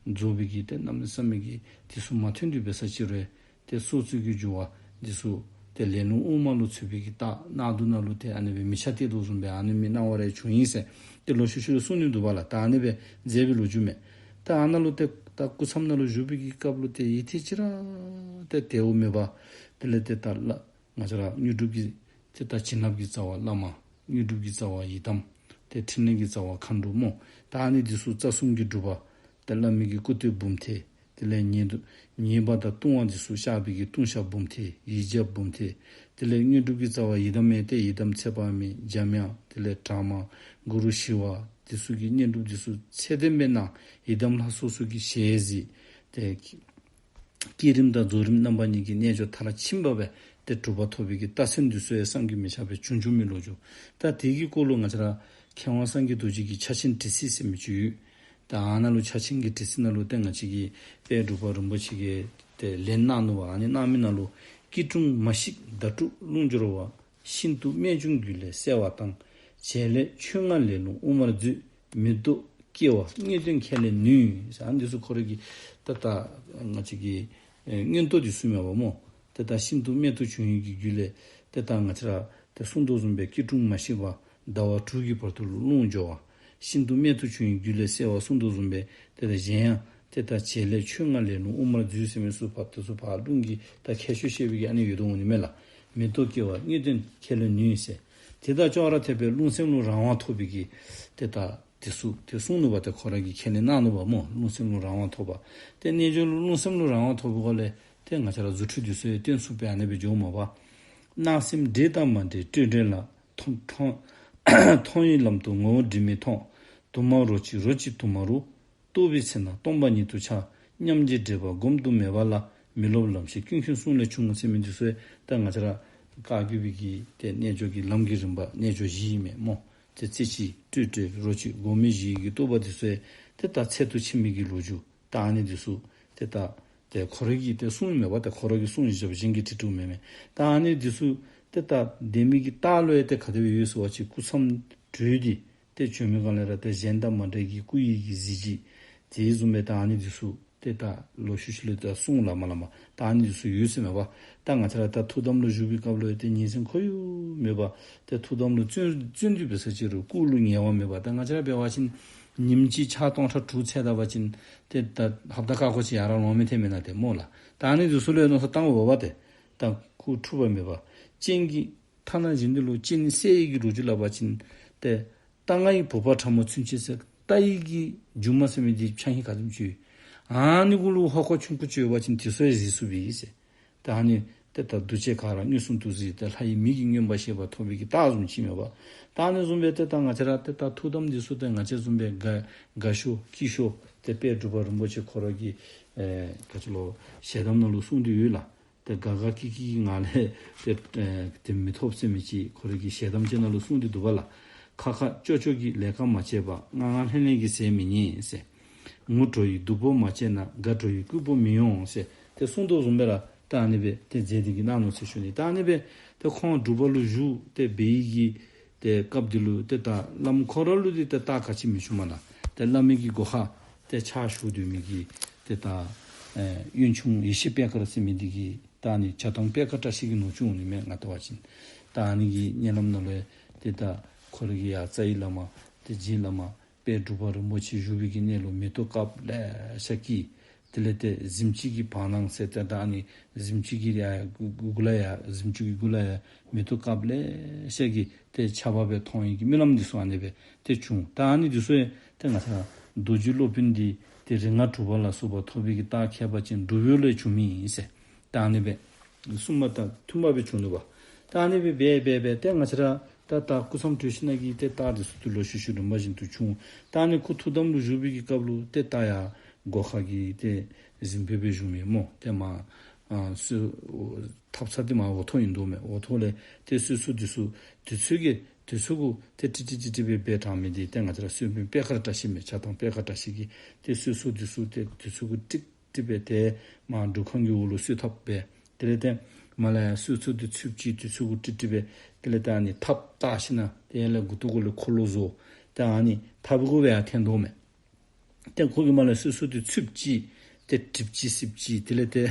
རྫོགས་པའི་གི་ཏེ་གནམ་མེད་ས་མེད་ཀྱི་འདི་ཚུ་མ་ཐོན་དེ་འབད་ས་ཅིག་རུང་ཏེ་སྲོག་རྩོལ་གྱི་སྦྱོར་བ་འདི་ཚུ་ཏེ་ལས་རླུང་དབུ་མ་ལུ་ཚུད་པའི་གི་རྟགས་གནག་དུང་ནང་ལུ་ཏེ་ཨ་ནི་སྦེ་མེ་ཆ་གཏད་དོ་བཟུམ་སྦེ་ཨ་ནི་མེ་གནག་བ་རེ་བྱུང་ཡི་ཟེར་ཏེ་ལོག་ཤུལ་ཤུལ་ལུ་གསུང་ནི་འདུག་པ་ལགས། ད་ཨ་ནི་སྦེ་མཛད་པའི་ལོ་རྒྱུས་མས། ད་ཨ་ནཱ་ལུ་ཏེ་ད་སྐུ་མཚམས་ནང་ལུ་བཞུགས་པའི་གི་སྐབས་ལུ་ཏེ་ཡིད་ཐེངས་ཅིག་ར་ཏེ་དལཝ་མེད་པར་དེ་ལས་ཏེ་ད་ལགས། ང་བཅས་ར་དངོས་གྲུབ་ཀྱི་ཏེ་ད་བྱིན་རླབས་ཀྱི་རྩ་བ་བླ་མ། དངོས་གྲུབ་ཀྱི་རྩ་བ་ཡི་དམ། ཏེ་ཕྲིན་ལས་ཀྱི་རྩ་བ་མཁའ་འགྲོ་སྨོ། ད་ཨ་ནི་འདི་ཚུ་རྩ་གསུམ་གྱི་སྒྲུབ་པ། ཏེ་བླ་མའི་གི་སྐུ་བསྟོད་འབུམ་ཐེར། དེ་ལས་ཉེས་ཉེས་པ་དང་ལྟུང་བ་འདི་ཚུ་བཤགས་པའི་གི་ལྟུང་བཤགས་འབུམ་ཐེར། ཡིག་བརྒྱ་འབུམ་ཐེར། དེ་ལས་དངོས་གྲུབ་ཀྱི་རྩ་བ་ཡི་དམ་ཡང་ཏེ་ཡི་དམ་ཚེ་དཔག་མེད་འཇམ་དབྱངས། དེ་ལས་དྲག་དམར་གུ་རུ་ཞི་བ་འདི་ཚུ་གི་བསྙེན་སྒྲུབ་འདི་ཚུ་ཚད་ལྡན་སྦེ་གནང་། ཡི་དམ་ལྷ་ཚོགས་ཚུ་གི་ཞལ་གཟིགས། ཏེ་བསྐྱེད་རིམ་དང་རྫོགས་རིམ་རྣམ་པ་གཉིས་ཀྱི་རྣལ་འབྱོར་མཐར་ཕྱིན་པ་སྦེ་ཏེ་གྲུབ་པ་ཐོབ་པའི་གི་རྟགས་མཚན་འདི་ཚུ་ཡང་བསམ་གྱིས་མི་ཁྱབ་པའི་བྱུང་བྱུང་མི་ལོ་རྒྱུས། ད་དེ་གི་སྐོར་ལུ་ང་བཅས་ར་མཁས་དབང་སངས་རྒྱས་རྡོ་རྗེ་གི་ཕྱག་ཆེན་དྲི་ཚིག་ཟེར་མི་ཅིག་ཡོད། ད་ཨ་ནཱ་ལུ་ཕྱག་ཆེན་གྱི་དྲི་ཚིག་ནང་ལུ་ཏེ་ང་བཅས་ཀྱི་དཔལ་འབྲུག་པ་རིན་པོ་ཆེ་གིས་ཏེ་ལན་གནང་ནུག་པ། ཨ་ནི་གནང་མི་ནང་ལུ་སྐྱིལ་ཀྲུང་མ་བཤིག་ཟླ་དྲུག་རླུང་སྦྱོར་བ། ཤིན་ཏུ་རྨད་བྱུང་རྒྱུད་ལས་གསལ་བ་དང་། བྱེད་ལས་ཆོས་ལྔ་ལས་རླུང་དབུ་མར་འཛུད། མེ་ཏོག་སྐྱེ་བ་དངོས་བསྟན་ཁས་ལེན་ནུས། ཟེར་ཨ་ནི་འདི་ཚུ་ཁོ་ར་གིས་ད་ད་ང་བཅས་ཀྱི་ཨེ་མངོན་རྟོགས་འདི་ཚུ་མེད་པ་སྨོ། ཏེ་ད་ཤིན་ཏུ་རྨད་དུ་བྱུང་བའི་གི་རྒྱུད་ལས་ཏེ་ད་ང་བཅས་ར་ཏེ་གསུངས་དོ་བཟུམ་སྦེ་སྐྱིལ་ཀྲུང་མ་བཤིག་པར་ཟླ་བ་དྲུག་གི་བར་དུ་རླུང་སྦྱོར་བ། ཤིན་ཏུ་རྨད་དུ་བྱུང་བའི་རྒྱུད་ལས་གསལ་བ་གསུངས་དོ་བཟུམ་སྦེ་ཏེ་ད་གཞན་ཡང་ཏེ་ད་བྱེད་ལས་ཆོས་ལྔ་ལས་རླུང་དབུ་མར་འཛུད་ཟེར་མི་ཚུ་ཕར་དེ་ཚུ་ཕར་རླུང་གི་ད་ཁྱད་ཆོས་བཤད་པའི་གི་ཨ་ནི་ཡོད་དོ་འོང་ནི་མས་ལགས། མེ་ཏོག་སྐྱེ་བ་དངོས་བསྟན་ཁས་ལེན་ནུས་ཟེར། ཏེ་ད་ཅོག་ར་འཐདཔ་སྦེ་རླུང་སེམས་ལུ་རང་དབང་ཐོབ་པའི་གི་ཏེ་ད་དེ་ཚུ་ཏེ་གསུངས་ནུག་པ། ཏེ་ཁོ་ར་གིས་ཁས་ལེན་གནང་ནུག་པ་སྨོ། རླུང་སེམས་ལུ་རང་དབང་ཐོབ་པ། ཏེ་རྣལ་འབྱོར་ལུ་རླུང་སེམས་ལུ་རང་དབང་ཐོབ་པའི་སྒོ་ལས་ཏེ་ང་བཅས་ར་རྫུ་འཕྲུལ་འདི་ཚུ་ཡང་སྟོན་ཚུགས་པའི་ཨ་ནི་སྦེ་འགྱོཝ་མས་པ། སྣང་སེམས་འདྲེས་དང་མ་འདྲེས་སྤྲོས་བྲལ་ལ། མཐོང་མཐོང་མཐོང་བའི་ལམ་དུ་ངོ་བོ་འདྲེས་མེད་མཐོང་། དུ་མ་རོ་གཅིག་རོ་གཅིག་དུ་མ་རུ། རྟོགས་པའི་ཚེ་ན་སྟོང་པ་ཉིད་དུ་འཆར། མཉམ་རྗེས་འདྲེས་པ་བསྒོམ་དུ་མེད་པ་ལ། མི་སློབ་ལམ་ཤེས་ཀུན་མཁྱེན་གསུང་ལས་བྱུང་ཟེར་མི་འདི་ཚུ་ཡང་ད་ང་བཅས་ར་བཀའ་བརྒྱུད་པའི་གི་ཏེ་རྣལ་འབྱོར་གྱི་ལམ་གྱི་རིམ་པ་རྣལ་འབྱོར་བཞི་ཨིན་མས་སྨོ། ཏེ་རྩེ་གཅིག་སྤྲོས་བྲལ་རོ་གཅིག་སྒོམ་མེད་བཞི་ཡི་གི་རྟོགས་པ་འདི་ཚུ་ཡང་ཏེ་ད་ཚད་དུ་ཕྱིན་མི་གི་ལོ་རྒྱུས། ད་ཨ་ནི་འདི་ཚུ་ཏེ་ད་ཏེ་ཁོ་ར་གིས་ཏེ་གསུངས་མེད་པ། ཏེ་ཁོ་ར་གིས་གསུངས་བཞག་པ་གཞན་གྱིས་བྲི་བྲིཝ་མེན་མས། ད་ཨ་ནི་འདི་ཚུ་ཏེ་ད་དེ་མི་གི་རྟགས་ལུ་ཡང་ཏེ་ག་དེ་སྦེ་ཡོད་ཟེར་བ་ཅིན་སྐུ་མཚམས་གྲོལ་ཏེ་ཏེ་བྱོན་མི་སྒང་ལས་ར་ཏེ་གཞན་དང་མ་འདྲ་གི་སྐུ་ཡི་གི་གཟི་བརྗིད་དེ་བཟུམ་སྦེ་ད་ཨ་ནི་འདི་ཚུ་ཏེ་ད་ལོག་ཤུལ་ཤུལ་ལས་ད་གསུངས་ལ་མ་ལ་མ་ད་ཨ་ནི་འདི་ཚུ་ཡོད་ཟེར་མས་པ། ད་ང་བཅས་ར་ད་ཐུགས་དམ་ལུ་བཞུགས་པའི་སྐབས་ལུ་ཡང་ཏེ་ཉིན་མཚན་ཁོར་ཡུག་མེད་པ། ཏེ་ཐུགས་དམ་ལུ་བརྩོན་བརྩོན་འགྲུས་འབད་ས་ཅིག་རུང་སྐུ་ལུ་ངལ་བ་མེད་པ། ད་ང་བཅས་ར་འབད་བ་ཅིན་ཉིནམ་གཅིག་ཕྱག་སྟོང་ཕྲག་དྲུག་འཚལ་ད་པ་ཅིན་ཏེ་ད་ཧབ་ཏ་ཀ་ཁོ་ཅིག་ཡར་ལོང་མི་ཐེབས་མེན་ན་ཏེ་སྨོ་ལགས། ད་ཨ་ནི་འདི་ཚུ་ལུ་ཡང་མནོ་བསམ་བཏང་དགོ་པ་ཏེ། ད་ཁོ་འཁྲུལ་པ་མེད་པ། སྤྱན་གྱི་ཐ་ན་གཞན་འདི་ལུ་སྤྱན་གསལ་ཡི་གི་ལོ་རྒྱུས་སླབ་པ་ཅིན་ཏེ་རྟ་རྔ་ཡི་བུ་པ་ཁྲ་མོ་ཚུན་ཆད་ཟེར་རྟ་ཡི་གི་མཇུག་མ་ཟེར་མི་འདི་ཕྱགས་སྙིགས་ག་དེམ་ཅིག་ཡོད། ཨ་ནི་གུ་ལུ་ཧོ་ཁོ་ཆུང་ཀུ་ཅིག་ཡོད་པ་ཅིན་དེ་ཚུ་ཡང་གཟིགས་ཚུགས་པས་ཟེར། ད་ཨ་ནི་ཏེ་ད་གདུལ་བྱ་ག་ར་མངོན་སུམ་དུ་གཟིགས་ཏེ་ལྷ་ཡི་མིག་གི་མངོན་པར་ཤེས་པ་ཐོབ་པའི་གི་རྟགས་བཟུམ་ཅིག་མས་པ། ད་ཨ་ནི་བཟུམ་སྦེ་ཏེ་ད་ང་བཅས་ར་ཏེ་ད་ཐུགས་དམ་འདི་ཚུ་ཏེ་ང་བཅས་བཟུམ་སྦེ་དགའ་དགའ་ཤོས་སྐྱིད་ཤོས་ཏེ་དཔལ་འབྲུག་པ་རིན་པོ་ཆེ་ཁོ་ར་གི་ཨེ་ག་ཅི་ལོ་ཞལ་གདམས་ནང་ལུ་གསུངས་ཏེ་ཡོད་ལགས། ཏེ་དགའ་དགའ་སྐྱིད་སྐྱིད་ཀྱི་ངང་ལས་ཏེ་ཨེ་དེ་མི་ཐོབ་ཟེར་མི་ཅིག་ཁོ་ར་གི་ཞལ་གདམས་ཅིག་ནང་ལུ་གསུངས་ཏེ་འདུག་པ་ལགས། ཁ་ཁ་ཅོག་ཅོག་གིས་ལས་ཀ་མ་བྱས་པ། ངང་ངང་ལྷོད་ལྷོད་ཀྱིས་ཟས་མི་ཉལ་ཟེར། ངུ་བྲོ་ཡི་སྡུག་པོ་མ་བྱས་ན། དགའ་བྲོ་ཡི་སྐྱིད་པོ་མི་ཡོང་ཟེར་ཏེ་གསུངས་དོ་བཟུམ་སྦེ་ར་ད་ཨ་ནི་སྦེ་ཏེ་མཛད་དེ་གི་གནང་ནུག་ཟེར་ཞུ་ནི། ད་ཨ་ནི་སྦེ་ཏེ་ཁོང་སྒྲུབ་པ་ལུ་བཞུགས་ཏེ་འབད་ཡི་གི་ཏེ་སྐབས་འདི་ལུ་ཏེ་ད་བླམ་ཁོ་ར་ལུ་འདི་ཏེ་རྟགས་ག་ཅི་མི་བྱུང་མས་ལགས། ཏེ་བླ་མའི་གི་སྒོ་ཁར་ཏེ་ཕྱག་ཞུ་སྡོད་མི་གི་ཏེ་ད་ཨེ་གཡོན་ཆུང་ཡེ་ཤེས་པད་དཀར་ཟེར་མི་འདི་གི་ད་ཨ་ནི་བྱ་བཏང་པད་དཀར་བཀྲ་ཤིས་ཀྱི་ནུ་གཅུང་ནི་མས་ང་བལྟ་བ་ཅིན། ད་ཨ་ནི་གི་མནལ་ལམ་ནང་ལུ་ཏེ་ད་ཁོ་ར་གི་ཡ་རྩ་བའི་བླ་མ་ཏེ་རྗེ་བླ་མ་དཔལ་འབྲུག་པ་རིན་པོ་ཆེ་བཞུགས་པའི་གི་གནས་ལུ་མེ་ཏོག་དཀརཔོ་ལེ་ཤ་སྐྱེས། དེ་ལས་ཏེ་གཟིམ་ཅུང་གི་བར་སྣང་ཟེར་ཏེ་ད་ཨ་ནི་གཟིམ་ཅུང་གི་ཡ་གུ་གུ་ལུ་ཡ་གཟིམ་ཅུང་གི་གུ་ལུ་ཡ་མེ་ཏོག་དཀརཔོ་ལེ་ཤ་གི་ཏེ་ཆརཔ་སྦེ་མཐོང་ཡི་གི་རྨི་ལམ་འདི་ཚུ་ཨ་ནི་སྦེ་ཏེ་བྱུང་། ད་ཨ་ནི་འདི་ཚུ་ཡང་ཏེ་ང་བཅས་རྡོ་རྗེ་སློབ་དཔོན་འདི་ཏེ་རིགས་ལྔ་གྲུབ་པ་ལ་སོགས་པ་ཐོབ་པའི་གི་རྟགས་ཁྱད་པར་ཅན་སྒྲུབ་ཡུལ་ལས་བྱུང་མི་ཨིན་ཟེར། ད་ཨ་ནི་སྦེ་གསུངས་པ་དང་མཐུན་པ་སྦེ་བྱུང་ནུག་པ། ད་ཨ་ནི་སྦེ་འབད་འབད་འབད་ཏེ་ང་བཅས་ར་ད་ད་སྐུ་མཚམས་གྲོལ་ཞིནམ་གི་ཏེ་རྟགས་འདི་ཚུ་ཏེ་ལོག་ཤུལ་ཤུལ་རིམ་པ་བཞིན་དུ་བྱུང་། ད་ཨ་ནི་ཁོ་ཐུགས་དམ་ལུ་བཞུགས་པའི་གི་སྐབས་ལུ་ཏེ་རྟགས་ཡང་སྒོ་ཁ་གི་ཏེ་གཟིམ་དཔོན་སྦེ་བཞུགས་མི་སྨོ། ཏེ་མར་ཨ་སོ་ཐབ་ཚང་འདི་མར་འོག་ཐོག་ཨིན་འདུག་མས། འོག་ཐོག་ལས་ཏེ་གསོལ་ཚོགས་འདི་ཚུ་དུས་ཚོད་ཀྱི་དུས་ཚོད་གུ་ཏེ་ཏིག་ཏིག་ཏིག་ཏིག་སྦེ་འབད་དྲང་མི་འདི་ཏེ་ང་བཅས་ར་གསོལ་དཔོན་པད་དཀར་བཀྲ་ཤིས་མས། བྱ་བཏང་པད་དཀར་བཀྲ་ཤིས་ཀྱིས་ཏེ་གསོལ་ཚོགས་འདི་ཚུ་ཏེ་དུས་ཚོད་གུ་ཏིག་ཏིག་སྦེ་ཏེ་མར་སྒྲུབ་ཁང་གི་འོག་ལུ་གསོལ་ཐབ་སྦེ། དེ་ལས་ཏེ་མར་ལས་ཡར་གསོལ་ཚོགས་འདི་ཚུད་ཅིག་དུས་ཚོད་གུ་ཏིག་ཏིག་སྦེ་དེ་ལས་ཏེ་ཨ་ནི་ཐབ་བཏགས་ཞིནམ་དེ་ལས་མགུ་ཏོ་གུ་ལས་འཁོར་ལོ་བཟོ། ཏེ་ཨ་ནི་ཐགཔ་གུ་སྦེ་ཡར་འཐེན་དོ་མས། ཏེ་ཁོ་གིས་མར་ལས་སོ་སོ་འདི་ཚུདཔ་ཅིག་ཏེ་གྲིབ་ཅིག་སིབ་ཅིག་དེ་ལས་ཏེ་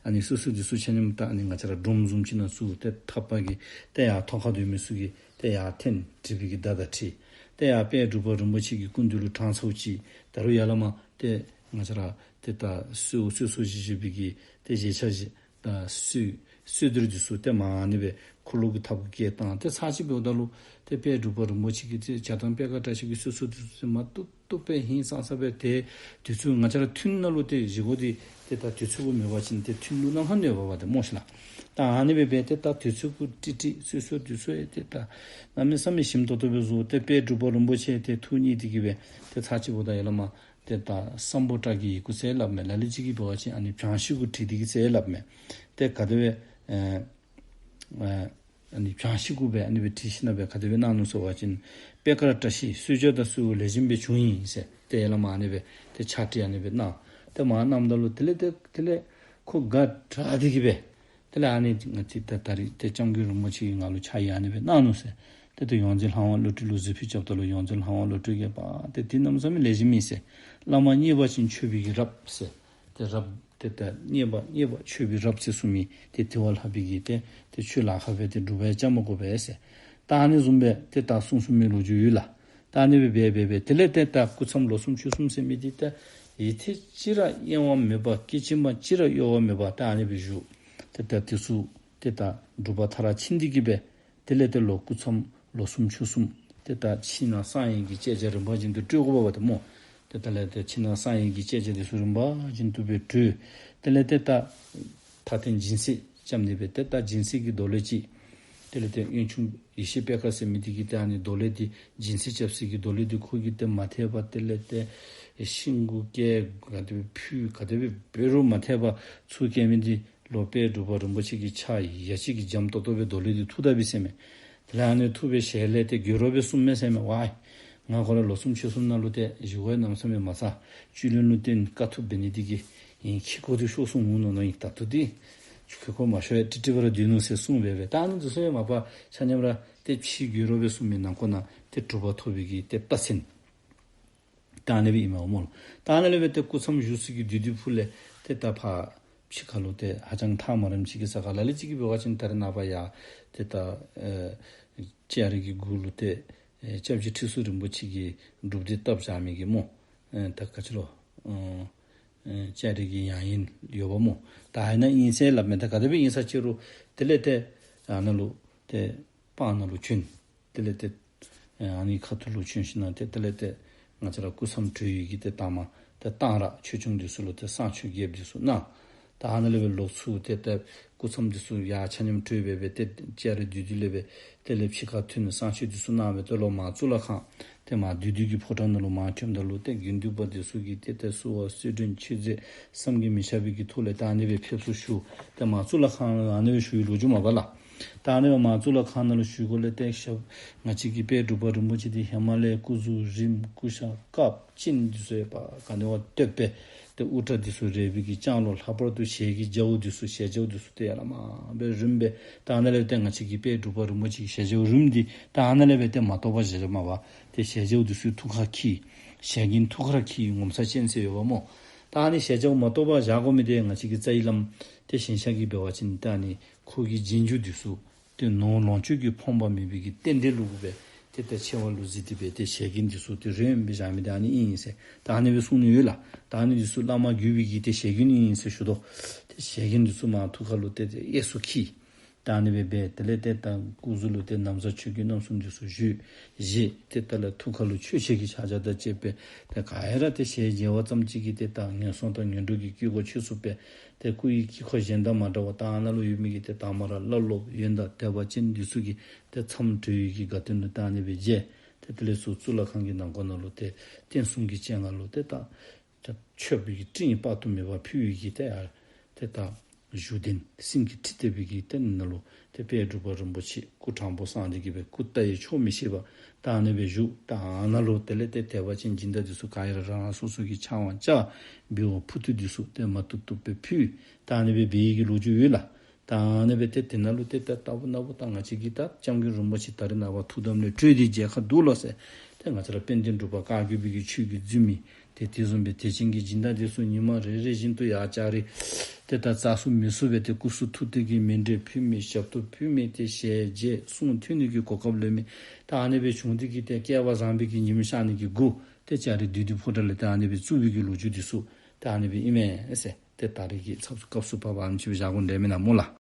ཨ་ནི་སོ་སོ་འདི་ཚུ་ཆ་མཉམ་ད་ཨ་ནི་ང་བཅས་ར་སྒྲོམ་བཟུམ་ཅིག་ནང་བཙུགས། ཏེ་ཐགཔ་གིས་ཏེ་ཡར་ཐོག་ཁར་སྡོད་མི་ཚུ་གིས་ཏེ་ཡར་འཐེན། གྲིབ་ཀྱི་མདའ་དང་འཁྲིལ། ཏེ་ཡར་དཔལ་འབྲུག་པ་རིན་པོ་ཆེ་གི་སྐུ་མདུན་ལུ་དྲངས་ཚརཝ་ཅིག་ད་རུང་ཡར་ལས་མར་ཏེ་ང་བཅས་ར་ཏེ་ད་གསོལ་གསོལ་གསོལ་བཞེས་བཞེས་པའི་གི་ཏེ་བཞེས་ཆ་བཞེས། ད་གསོལ་གསོལ་འདེབས་འདི་ཚུ་ཏེ་མར་ཨ་ནི་སྦེ་འཁོར་ལོ་གི་ཐགཔ་གུ་བཀལ་བཏང་། ཏེ་ཚར་གཅིག་འབདཝ་ད་ལུ་ཏེ་དཔལ་འབྲུག་པ་རིན་པོ་ཆེ་གིས་ཏེ་བྱ་བཏང་པད་དཀར་བཀྲ་ཤིས་ཀྱི་གསོལ་གསོལ་འདི་ཚུ་ཏེ་མ་བཏུབ་བཏུབ་སྦེ་ཧིང་སངས་ས་སྦེ་ཏེ་དུས་ཚོད་ང་བཅས་ར་ཐུན་ནང་ལུ་ཏེ་བཞེས་སྒོ་འདི་ཏེ་ད་དུས་ཚོད་གུ་མེད་པ་ཅིན་ཏེ་ཐུན་ལུ་གནམ་ལྷ་གནོད་པ་འབད་དེ་སྨོ་ཤེས་ལགས། ད་ཨ་ནི་སྦེ་འབད་ཏེ་ད་དུས་ཚོད་གུ་ཀྲིག་ཀྲི་གསོལ་གསོལ་འདི་ཚུ་ཡང་ཏེ་ད་གནམ་མེད་ས་མེད་ཞིམ་ཏོག་ཏོ་སྦེ་བཟོ། ཏེ་དཔལ་འབྲུག་པ་རིན་པོ་ཆེ་ཏེ་ཐུགས་མཉེས་ཏེ་གིས་སྦེ་ཏེ་ཚར་གཅིག་འབདཝ་ད་ཡར་ལས་མར་ཏེ་ད་སམ་བྷོ་ཊ་གི་ཡི་གུ་ཟེར་སླབ་མས། ལ་ལུ་ཅིག་གིས་འབད་བ་ཅིན་ཨ་ནི་བྱང་ཤིང་གུ་བྲིས་ཏེ་གིས་ཟེར་སླབ་མས། ཏེ་ག་དེ་སྦེ་ཨ་ཨ་ཨ་ནི་བྱང་ཤིང་གུ་སྦེ་ཨ་ནི་སྦེ་བྲིས་ཞིནམ་ལས་ག་དེ་སྦེ་གནང་ནུག་ཟེར་བ་ཅིན་པད་དཀར་བཀྲ་ཤིས་གསོལ་ཇ་དང་གསོལཝ་ལེགས་ཤོམ་སྦེ་བྱུང་ཡི་ཟེར། ཏེ་ཡར་ལས་མར་ཨ་ནི་སྦེ་ཏེ་ཕྱག་བྲིས་ཨ་ནི་སྦེ་གནང་། ཏེ་མར་གནངམ་ད་ལུ་དེ་ལས་ཏེ་དེ་ལས་ཁོ་དགའ་དྲགས་ཏེ་གིས་སྦེ་དེ་ལས་ཨ་ནི་ང་བཅས་ད་ད་རིས་ཏེ་སྐྱབས་མགོན་རིན་པོ་ཆེ་གིས་ང་ལུ་ཕྱག་ཡིག་ཨ་ནི་སྦེ་གནང་ནུག་ཟེར། ཏེ་ཏེ་ཡོངས་འཛིན་ལྷ་དབང་བློ་གྲོས་ལུ་གཟིགས་ཕུལ་རྐྱབ་ད་ལུ་ཡོངས་འཛིན་ལྷ་དབང་བློ་གྲོས་ཀྱིས་པ་ཏེ་འདི་གནམ་མེད་ས་མེད་ལེགས་ཤོམ་ཨིན་ཟེར། བླ་མ་མཉེས་པ་ཅིན་མཆོད་པའི་གི་རབ་ཟེར། ཏེ་རབ་ཏེ་ད་མཉེས་པ་མཉེས་པ་མཆོད་པའི་རབ་ཟེར་གསུངས་མི་ཏེ་དེ་བ་ལྷག་པའི་གི་ཏེ་ཏེ་ཆོས་ལཱ་ཁག་སྦེ་ཏེ་སྒྲུབ་པར་བཅའ་མ་དགོ་པས་ཟེར། ད་ཨ་ནི་བཟུམ་སྦེ་ཏེ་ད་གསུངས་གསུངས་མི་ལོ་རྒྱུས་ཡོད་ལགས། ད་ཨ་ནི་སྦེ་འབད་འབད་འབད་དེ་ལས་ཏེ་ད་སྐུ་མཚམས་ལོ་གསུམ་ཕྱོགས་གསུམ་ཟེར་མི་འདི་ད་ཡུད་ཙམ་ཅིག་ར་གཡེང་བ་མེད་པར་སྐད་ཅིག་མ་གཅིག་ར་གཡོ་བ་མེད་པར་ད་ཨ་ནི་སྦེ་བཞུགས། ཏེ་ད་དེ་ཚུ་ཏེ་ད་སྒྲུབ་པ་མཐར་ཕྱིན་ཏེ་གིས་སྦེ་དེ་ལས་ཏེ་ལོག་སྐུ་མཚམས་ལོ་གསུམ་ཕྱོགས་གསུམ་ཏེ་ད་ཕྱི་ནང་གསང་བའི་གི་བཅད་རྒྱ་རིམ་པ་བཞིན་དུ་སྤྲོད་དགོཔ་འབདཝ་ད་སྨོ། ཏེ་ད་ལས་ཏེ་ཕྱི་ནང་གསང་བའི་གི་བཅད་རྒྱ་འདི་ཚུ་རིམ་པ་བཞིན་དུ་སྦེ་སྤྲོད། དེ་ལས་ཏེ་ད་མཐའ་རྟེན་སྦྱིན་སྲེག་རྐྱབ་ནི་སྦེ་ཏེ་ད་སྦྱིན་སྲེག་གི་རྡོ་ལེབ་ཅིག་དེ་ལས་ཏེ་དབོན་ཆུང་ཡེ་ཤེས་པད་དཀར་ཟེར་མི་འདི་གིས་ཏེ་ཨ་ནི་རྡོ་ལེབ་འདི་སྦྱིན་སྲེག་རྐྱབ་སའི་གི་རྡོ་ལེབ་འདི་ཁོ་གིས་ཏེ་མ་ཐེག་པར་དེ་ལས་ཏེ་ཤིང་གུ་བཀལ་ག་དེ་སྦེ་ཕུལ་ག་དེ་སྦེ་འབད་རུང་མ་ཐེག་པར་ཚུར་བཀལ་མི་འདི་ལོག་དཔལ་འབྲུག་པ་རིན་པོ་ཆེ་གི་ཕྱག་ཡ་གཅིག་གིས་འཇམ་ཏོག་ཏོ་སྦེ་རྡོ་ལེབ་འདི་འཐུ་ད་པས་ཟེར་མས། དེ་ལས་ཨ་ནི་འཐུ་སྦེ་ཞལ་ལས་ཏེ་དགོད་བྲ་སྦེ་གསུངམ་མས་ཟེར་མས། ཝའི་ང་ཁོ་ར་ལོ་གསུམ་ཕྱོགས་གསུམ་ནང་ལུ་ཏེ་བཞེས་སྒོ་གནམ་མེད་ས་མེད་མ་བཟའ། བཅུད་ལེན་ལུ་བརྟེན་དཀའ་ཐུབ་འབད་ནི་འདི་གིས་ཨིན། ཁྱི་ཁོ་འདི་ཤོར་སོང་འོང་མནོ་མནོ་ཡི། ད་ལྟོ་འདི་ཁྱོད་ཁོ་མ་ཤོར་ཡ་ཀྲིག་ཀྲི་སྦེ་ར་སྡོད་ནུག་ཟེར་གསུངས་སྦེ་སྦེ། ད་ཨ་ནི་འདི་ཚུ་ཡང་མ་པ་ཆ་མཉམ་ར་ཏེ་ཕྱི་དགོད་བྲ་སྦེ་གསུངས་མི་ནང་ཁོག་ནང་ཏེ་གྲུབ་པ་ཐོབ་པའི་གི་ཏེ་རྟགས་མཚན་ད་ཨ་ནི་སྦེ་ཨིན་མས་སྨོ་ལགས། ད་ཨ་ནི་ལས་སྦེ་ཏེ་སྐུ་མཚམས་བཞུགས་སའི་གི་བདུད་འདུལ་ཕུག་ལས་ཏེ་ད་ཕར་ཕྱི་ཁ་ལུ་ཏེ་ཧ་ཅང་ཐག་མ་རིངམ་ཅིག་གི་ས་ཁར་ལ་ལུ་ཅིག་གིས་འབད་བ་ཅིན་ད་རེས་ནངས་པ་ཡར་ཏེ་ད་ཨེ་ལྕགས་རི་གི་གུ་ལུ་ཏེ་ཨེ་སྐྱབས་རྗེ་ཁྲི་ཟུར་རིན་པོ་ཆེ་གིས་སྒྲུབ་སྡེ་བཏབ་བཞག་མི་གི་སྨོ། ཨེ་ད་ག་ཅི་ལོ། ཨེ་ཨེ་ལྕགས་རི་གི་ཡང་ཡིན་ཡོདཔ་སྨོ། ད་ཨ་ནཱ་ཨིན་ཟེར་སླབ་མས། ད་ག་དེ་སྦེ་ཨིན་ས་ཅི་རུང་དེ་ལས་ཏེ་ཨ་ནཱ་ལུ་ཏེ་སྤང་ནང་ལུ་བྱོན། དེ་ལས་ཏེ་ཨ་ནི་ཁ་ཐུག་ལུ་བྱོན་ཞིནམ་ལས་ཏེ་དེ་ལས་ཏེ་ང་བཅས་ར་སྐུ་མཚམས་གྲོལ་ཡི་གི་ཏེ་ད་མ་ཏེ་གཏང་རག་ཆོས་སྐྱོང་འདི་ཚུ་ལུ་ཏེ་བསང་མཆོད་རྒྱསཔ་འདི་ཚུ་གནང་། ད་ཨ་ནཱ་ལས་སྦེ་ལོག་ཚུར་ཏེ་ཏེ་སྐུ་མཚམས་འདི་ཚུ་ཡར་ཆ་མཉམ་གྲོལ་སྦེ་སྦེ་ཏེ་ལྕགས་རི་བདུད་འདུལ་ལས་སྦེ་དེ་ལས་ཕྱི་ཁར་ཐོན་བསང་མཆོད་འདི་ཚུ་གནང་སྦེ་ཏེ་ལོག་མར་གཙུག་ལག་ཁང་ཏེ་མར་བདུད་འདུལ་གྱི་ཕོ་བྲང་ནང་ལུ་མར་ཐོནམ་ད་ལུ་ཏེ་དགེ་འདུན་པ་འདི་ཚུ་གིས་ཏེ་ཏེ་བསུ་བ་གསོལ་མགྲོན་མཆོད་རྫས་བསམ་གྱིས་མི་ཁྱབ་པའི་གི་ཐོག་ལས་ད་ཨ་ནི་སྦེ་ཕེབས་བསུ་ཞུ། ཏེ་མར་གཙུག་ལག་ཁང་ལུ་ཨ་ནི་སྦེ་ཞུ་བའི་ལོ་རྒྱུས་མས་པ་ལགས། ད་ཨ་ནི་སྦེ་མར་གཙུག་ལག་ཁང་ནང་ལུ་ཞུ་སྒོ་ལས་ཏེ་ཞབས་ང་བཅས་ཀྱི་དཔལ་འབྲུག་པ་རིན་པོ་ཆེ་འདི་ཧེ་མ་ལས་སྐུ་གཟུགས་རིངམ་སྐུ་ཤ་དཀརཔོ་སྤྱན་འདི་ཚུ་ཡང་པ་ག་ནི་བ་སྟོད་པའི་ཏེ་དབུ་སྐྲ་འདི་ཚུ་རལ་པའི་གི་ལྕང་ལོ། ལྷག་པར་དུ་ཞལ་གྱི་རྒྱ་བོ་འདི་ཚུ་ཞལ་རྒྱ་བོ་འདི་ཚུ་ཏེ་ཡར་ལས་མར་སྦེ་རིངམ་སྦེ། ད་ཨ་ནཱ་ལས་སྦེ་ཏེ་ང་བཅས་ཀྱི་དཔལ་འབྲུག་པ་རིན་པོ་ཆེ་གི་ཞལ་རྒྱ་བོ་རིངམ་འདི་ད་ཨ་ནཱ་ལས་སྦེ་ཏེ་མ་གཏོགས་པ་བཞག་མ་པ་ཏེ་ཞལ་རྒྱ་བོ་འདི་ཚུ་ཐུགས་ཁར་འཁྱིལ། ཞལ་རྒྱན་ཐུགས་ཁར་འཁྱིལ་ངོ་མཚར་ཅན་ཟེར་ཡོདཔ་སྨོ། ད་ཨ་ནི་ཞལ་རྒྱ་བོ་མ་གཏོགས་པ་བཞག་དགོ་མི་འདི་ང་བཅས་ཀྱི་རྩ་བའི་བླམ་ཏེ་ཞིང་གཤེགས་ཀྱིས་འབད་བ་ཅིན་ད་ཨ་ནི་ཁོ་གི་རྗེས་འཇུག་འདི་ཚུ་ཏེ་ནོར་ལོངས་སྤྱོད་ཀྱིས་ཕོངས་པ་མེད་པའི་གི་རྟེན་འབྲེལ་ལུ་གུ་སྦེ་ཏེ་ད་ཆེ་བ་ལུ་གཟིགས་ཏེ་སྦེ་ཏེ་ཞལ་རྒྱན་འདི་ཚུ་ཏེ་རིངམ་སྦེ་བཞག་མི་འདི་ཨ་ནི་ཨིན་ཟེར་ད་ཨ་ནི་སྦེ་གསུངས་ནི་ཡོད་ལགས། ད་ཨ་ནི་འདི་ཚུ་བླ་མ་བརྒྱུད་པའི་གི་ཏེ་ཞལ་རྒྱན་ཨིན་ཟེར་ཞུ་དོ། ཏེ་ཞལ་རྒྱན་འདི་ཚུ་མར་ཐུགས་ཁ་ལུ་ཏེ་ཏེ་གཡས་སུ་འཁྱིལ། ད་ཨ་ནི་སྦེ་འབད་དེ་ལས་ཏེ་ད་སྐུ་གཟུགས་ལུ་ཏེ་ན་བཟའ་ཆོས་གོས་རྣམ་གསུམ་འདི་ཚུ་བཞེས། བཞེས་ཏེ་ད་ལས་ཐུགས་ཁ་ལུ་ཆོས་འཆད་ཀྱི་ཕྱག་རྒྱ་དང་བཅས་པའི་ཏེ་ག་ཡ་ར་ཏེ་ཞལ་མཇལ་བ་ཙམ་ཅིག་གིས་ཏེ་ད་ངན་སོང་དང་ངན་འགྲོ་གི་སྐྱེ་སྒོ་ཆོད་ཚུགས་པས། ཏེ་སྐུ་ཡི་དཀྱིལ་འཁོར་གཞན་དང་མ་འདྲ་བར་ད་ཨ་ནཱ་ལུ་ཡོད་མི་གི་ཏེ་དང་པ་ར་བླ་སློབ་ཡོན་བདག་དད་པ་ཅན་འདི་ཚུ་གིས་ཏེ་མཚམས་གྲོལ་ཡི་གི་དགའ་སྟོན་ལུ་ད་ཨ་ནི་སྦེ་མཇལ། ཏེ་དེ་ལས་ཚུར་གཙུག་ལག་ཁང་གི་ནང་ཁོག་ནང་ལུ་ཏེ་རྟེན་གསུམ་གྱི་སྤྱན་སྔར་ལུ་ཏེ་ད་ད་མཆོད་པའི་གི་སྤྲིན་དཔག་ཏུ་མེད་པ་ཕུལ་བའི་གི་ཏེ་ཡ་ཏེ་ད་བཞུགས་གདན་སེང་གེ་ཁྲི་ལྟ་བུའི་གི་ཏེ་ནང་ལུ་ཏེ་དཔལ་འབྲུག་པ་རིན་པོ་ཆེ་སྐུ་དྲང་པོ་བསྲང་སྟེ་གི་སྦེ་སྐུ་བལྟ་ཡང་ཆོག་མི་ཤེས་པར་ད་ཨ་ནི་སྦེ་བཞུགས། ད་ཨ་ནཱ་ལུ་དེ་ལས་ཏེ་དད་པ་ཅན་སྦྱིན་བདག་འདི་ཚུ་ག་ཡ་ར་རང་རང་སོ་སོ་གི་ཕྱག་དབང་བཅར། འབུལ་བ་ཕུར་བཏུལ་འདི་ཚུ་ཏེ་མ་བཏུབ་བཏུབ་སྦེ་ཕུལ། ད་ཨ་ནི་སྦེ་འབད་ཡི་གི་ལོ་རྒྱུས་ཡོད་ལགས། ད་ཨ་ནི་སྦེ་ཏེ་དེ་ནང་ལུ་ཏེ་ད་ལྟ་བུ་ན་བུ་ད་ང་བཅས་ཀྱི་ད་སྐྱབས་མགོན་རིན་པོ་ཆེ་ད་རེས་ནངས་པ་ཐུགས་དམ་ལས་གྲོལ་ཏེ་མཇལ་ཁ་འདུག་ལོ་ཟེར། ཏེ་ང་བཅས་ར་དཔལ་ལྡན་འབྲུག་པ་བཀའ་བརྒྱུད་པའི་གི་ཆོས་ཀྱི་འཛིན་མི་ཏེ་དེ་བཟུམ་སྦེ་དད་ཅན་གྱི་སྦྱིན་བདག་འདི་ཚུ་ཉི་མ་རེ་རེ་བཞིན་དུ་ཡར་བཅར་རེ་ཏེ་ད་བཙག་འཐུ་མི་ཚུགས་པས། ཏེ་སྐུ་གསུང་ཐུགས་རྟེན་གྱི་མཎྜལ་ཕུལ་མི་ཞབས་ཏོག་ཕུལ་མི་ཏེ་ཞལ་མཇལ་གསུང་ཐོས་ནི་གི་གོ་སྐབས་ལེན་མི་ད་ཨ་ནི་སྦེ་བྱུང་སྟེ་གིས་ཏེ་སྐལ་བ་བཟང་པོའི་གི་ཉིམ་ཤར་ནི་གི་འགོ་ཏེ་ལྕགས་རི་བདུད་འདུལ་ཕོ་བྲང་ལས་ཏེ་ཨ་ནི་སྦེ་བཙུགས་པའི་གི་ལོ་རྒྱུས་འདི་ཚུ་ཏེ་ཨ་ནི་སྦེ་ཨིན་མས་ཟེར། ཏེ་ད་རེས་ཀྱི་ཚབ་སྐབས་སུ་བབ་པ་ཨ་ནི་ཅིག་སྦེ་བཞག་དགོ་འདྲས་མེན་ན་སྨོ་ལགས།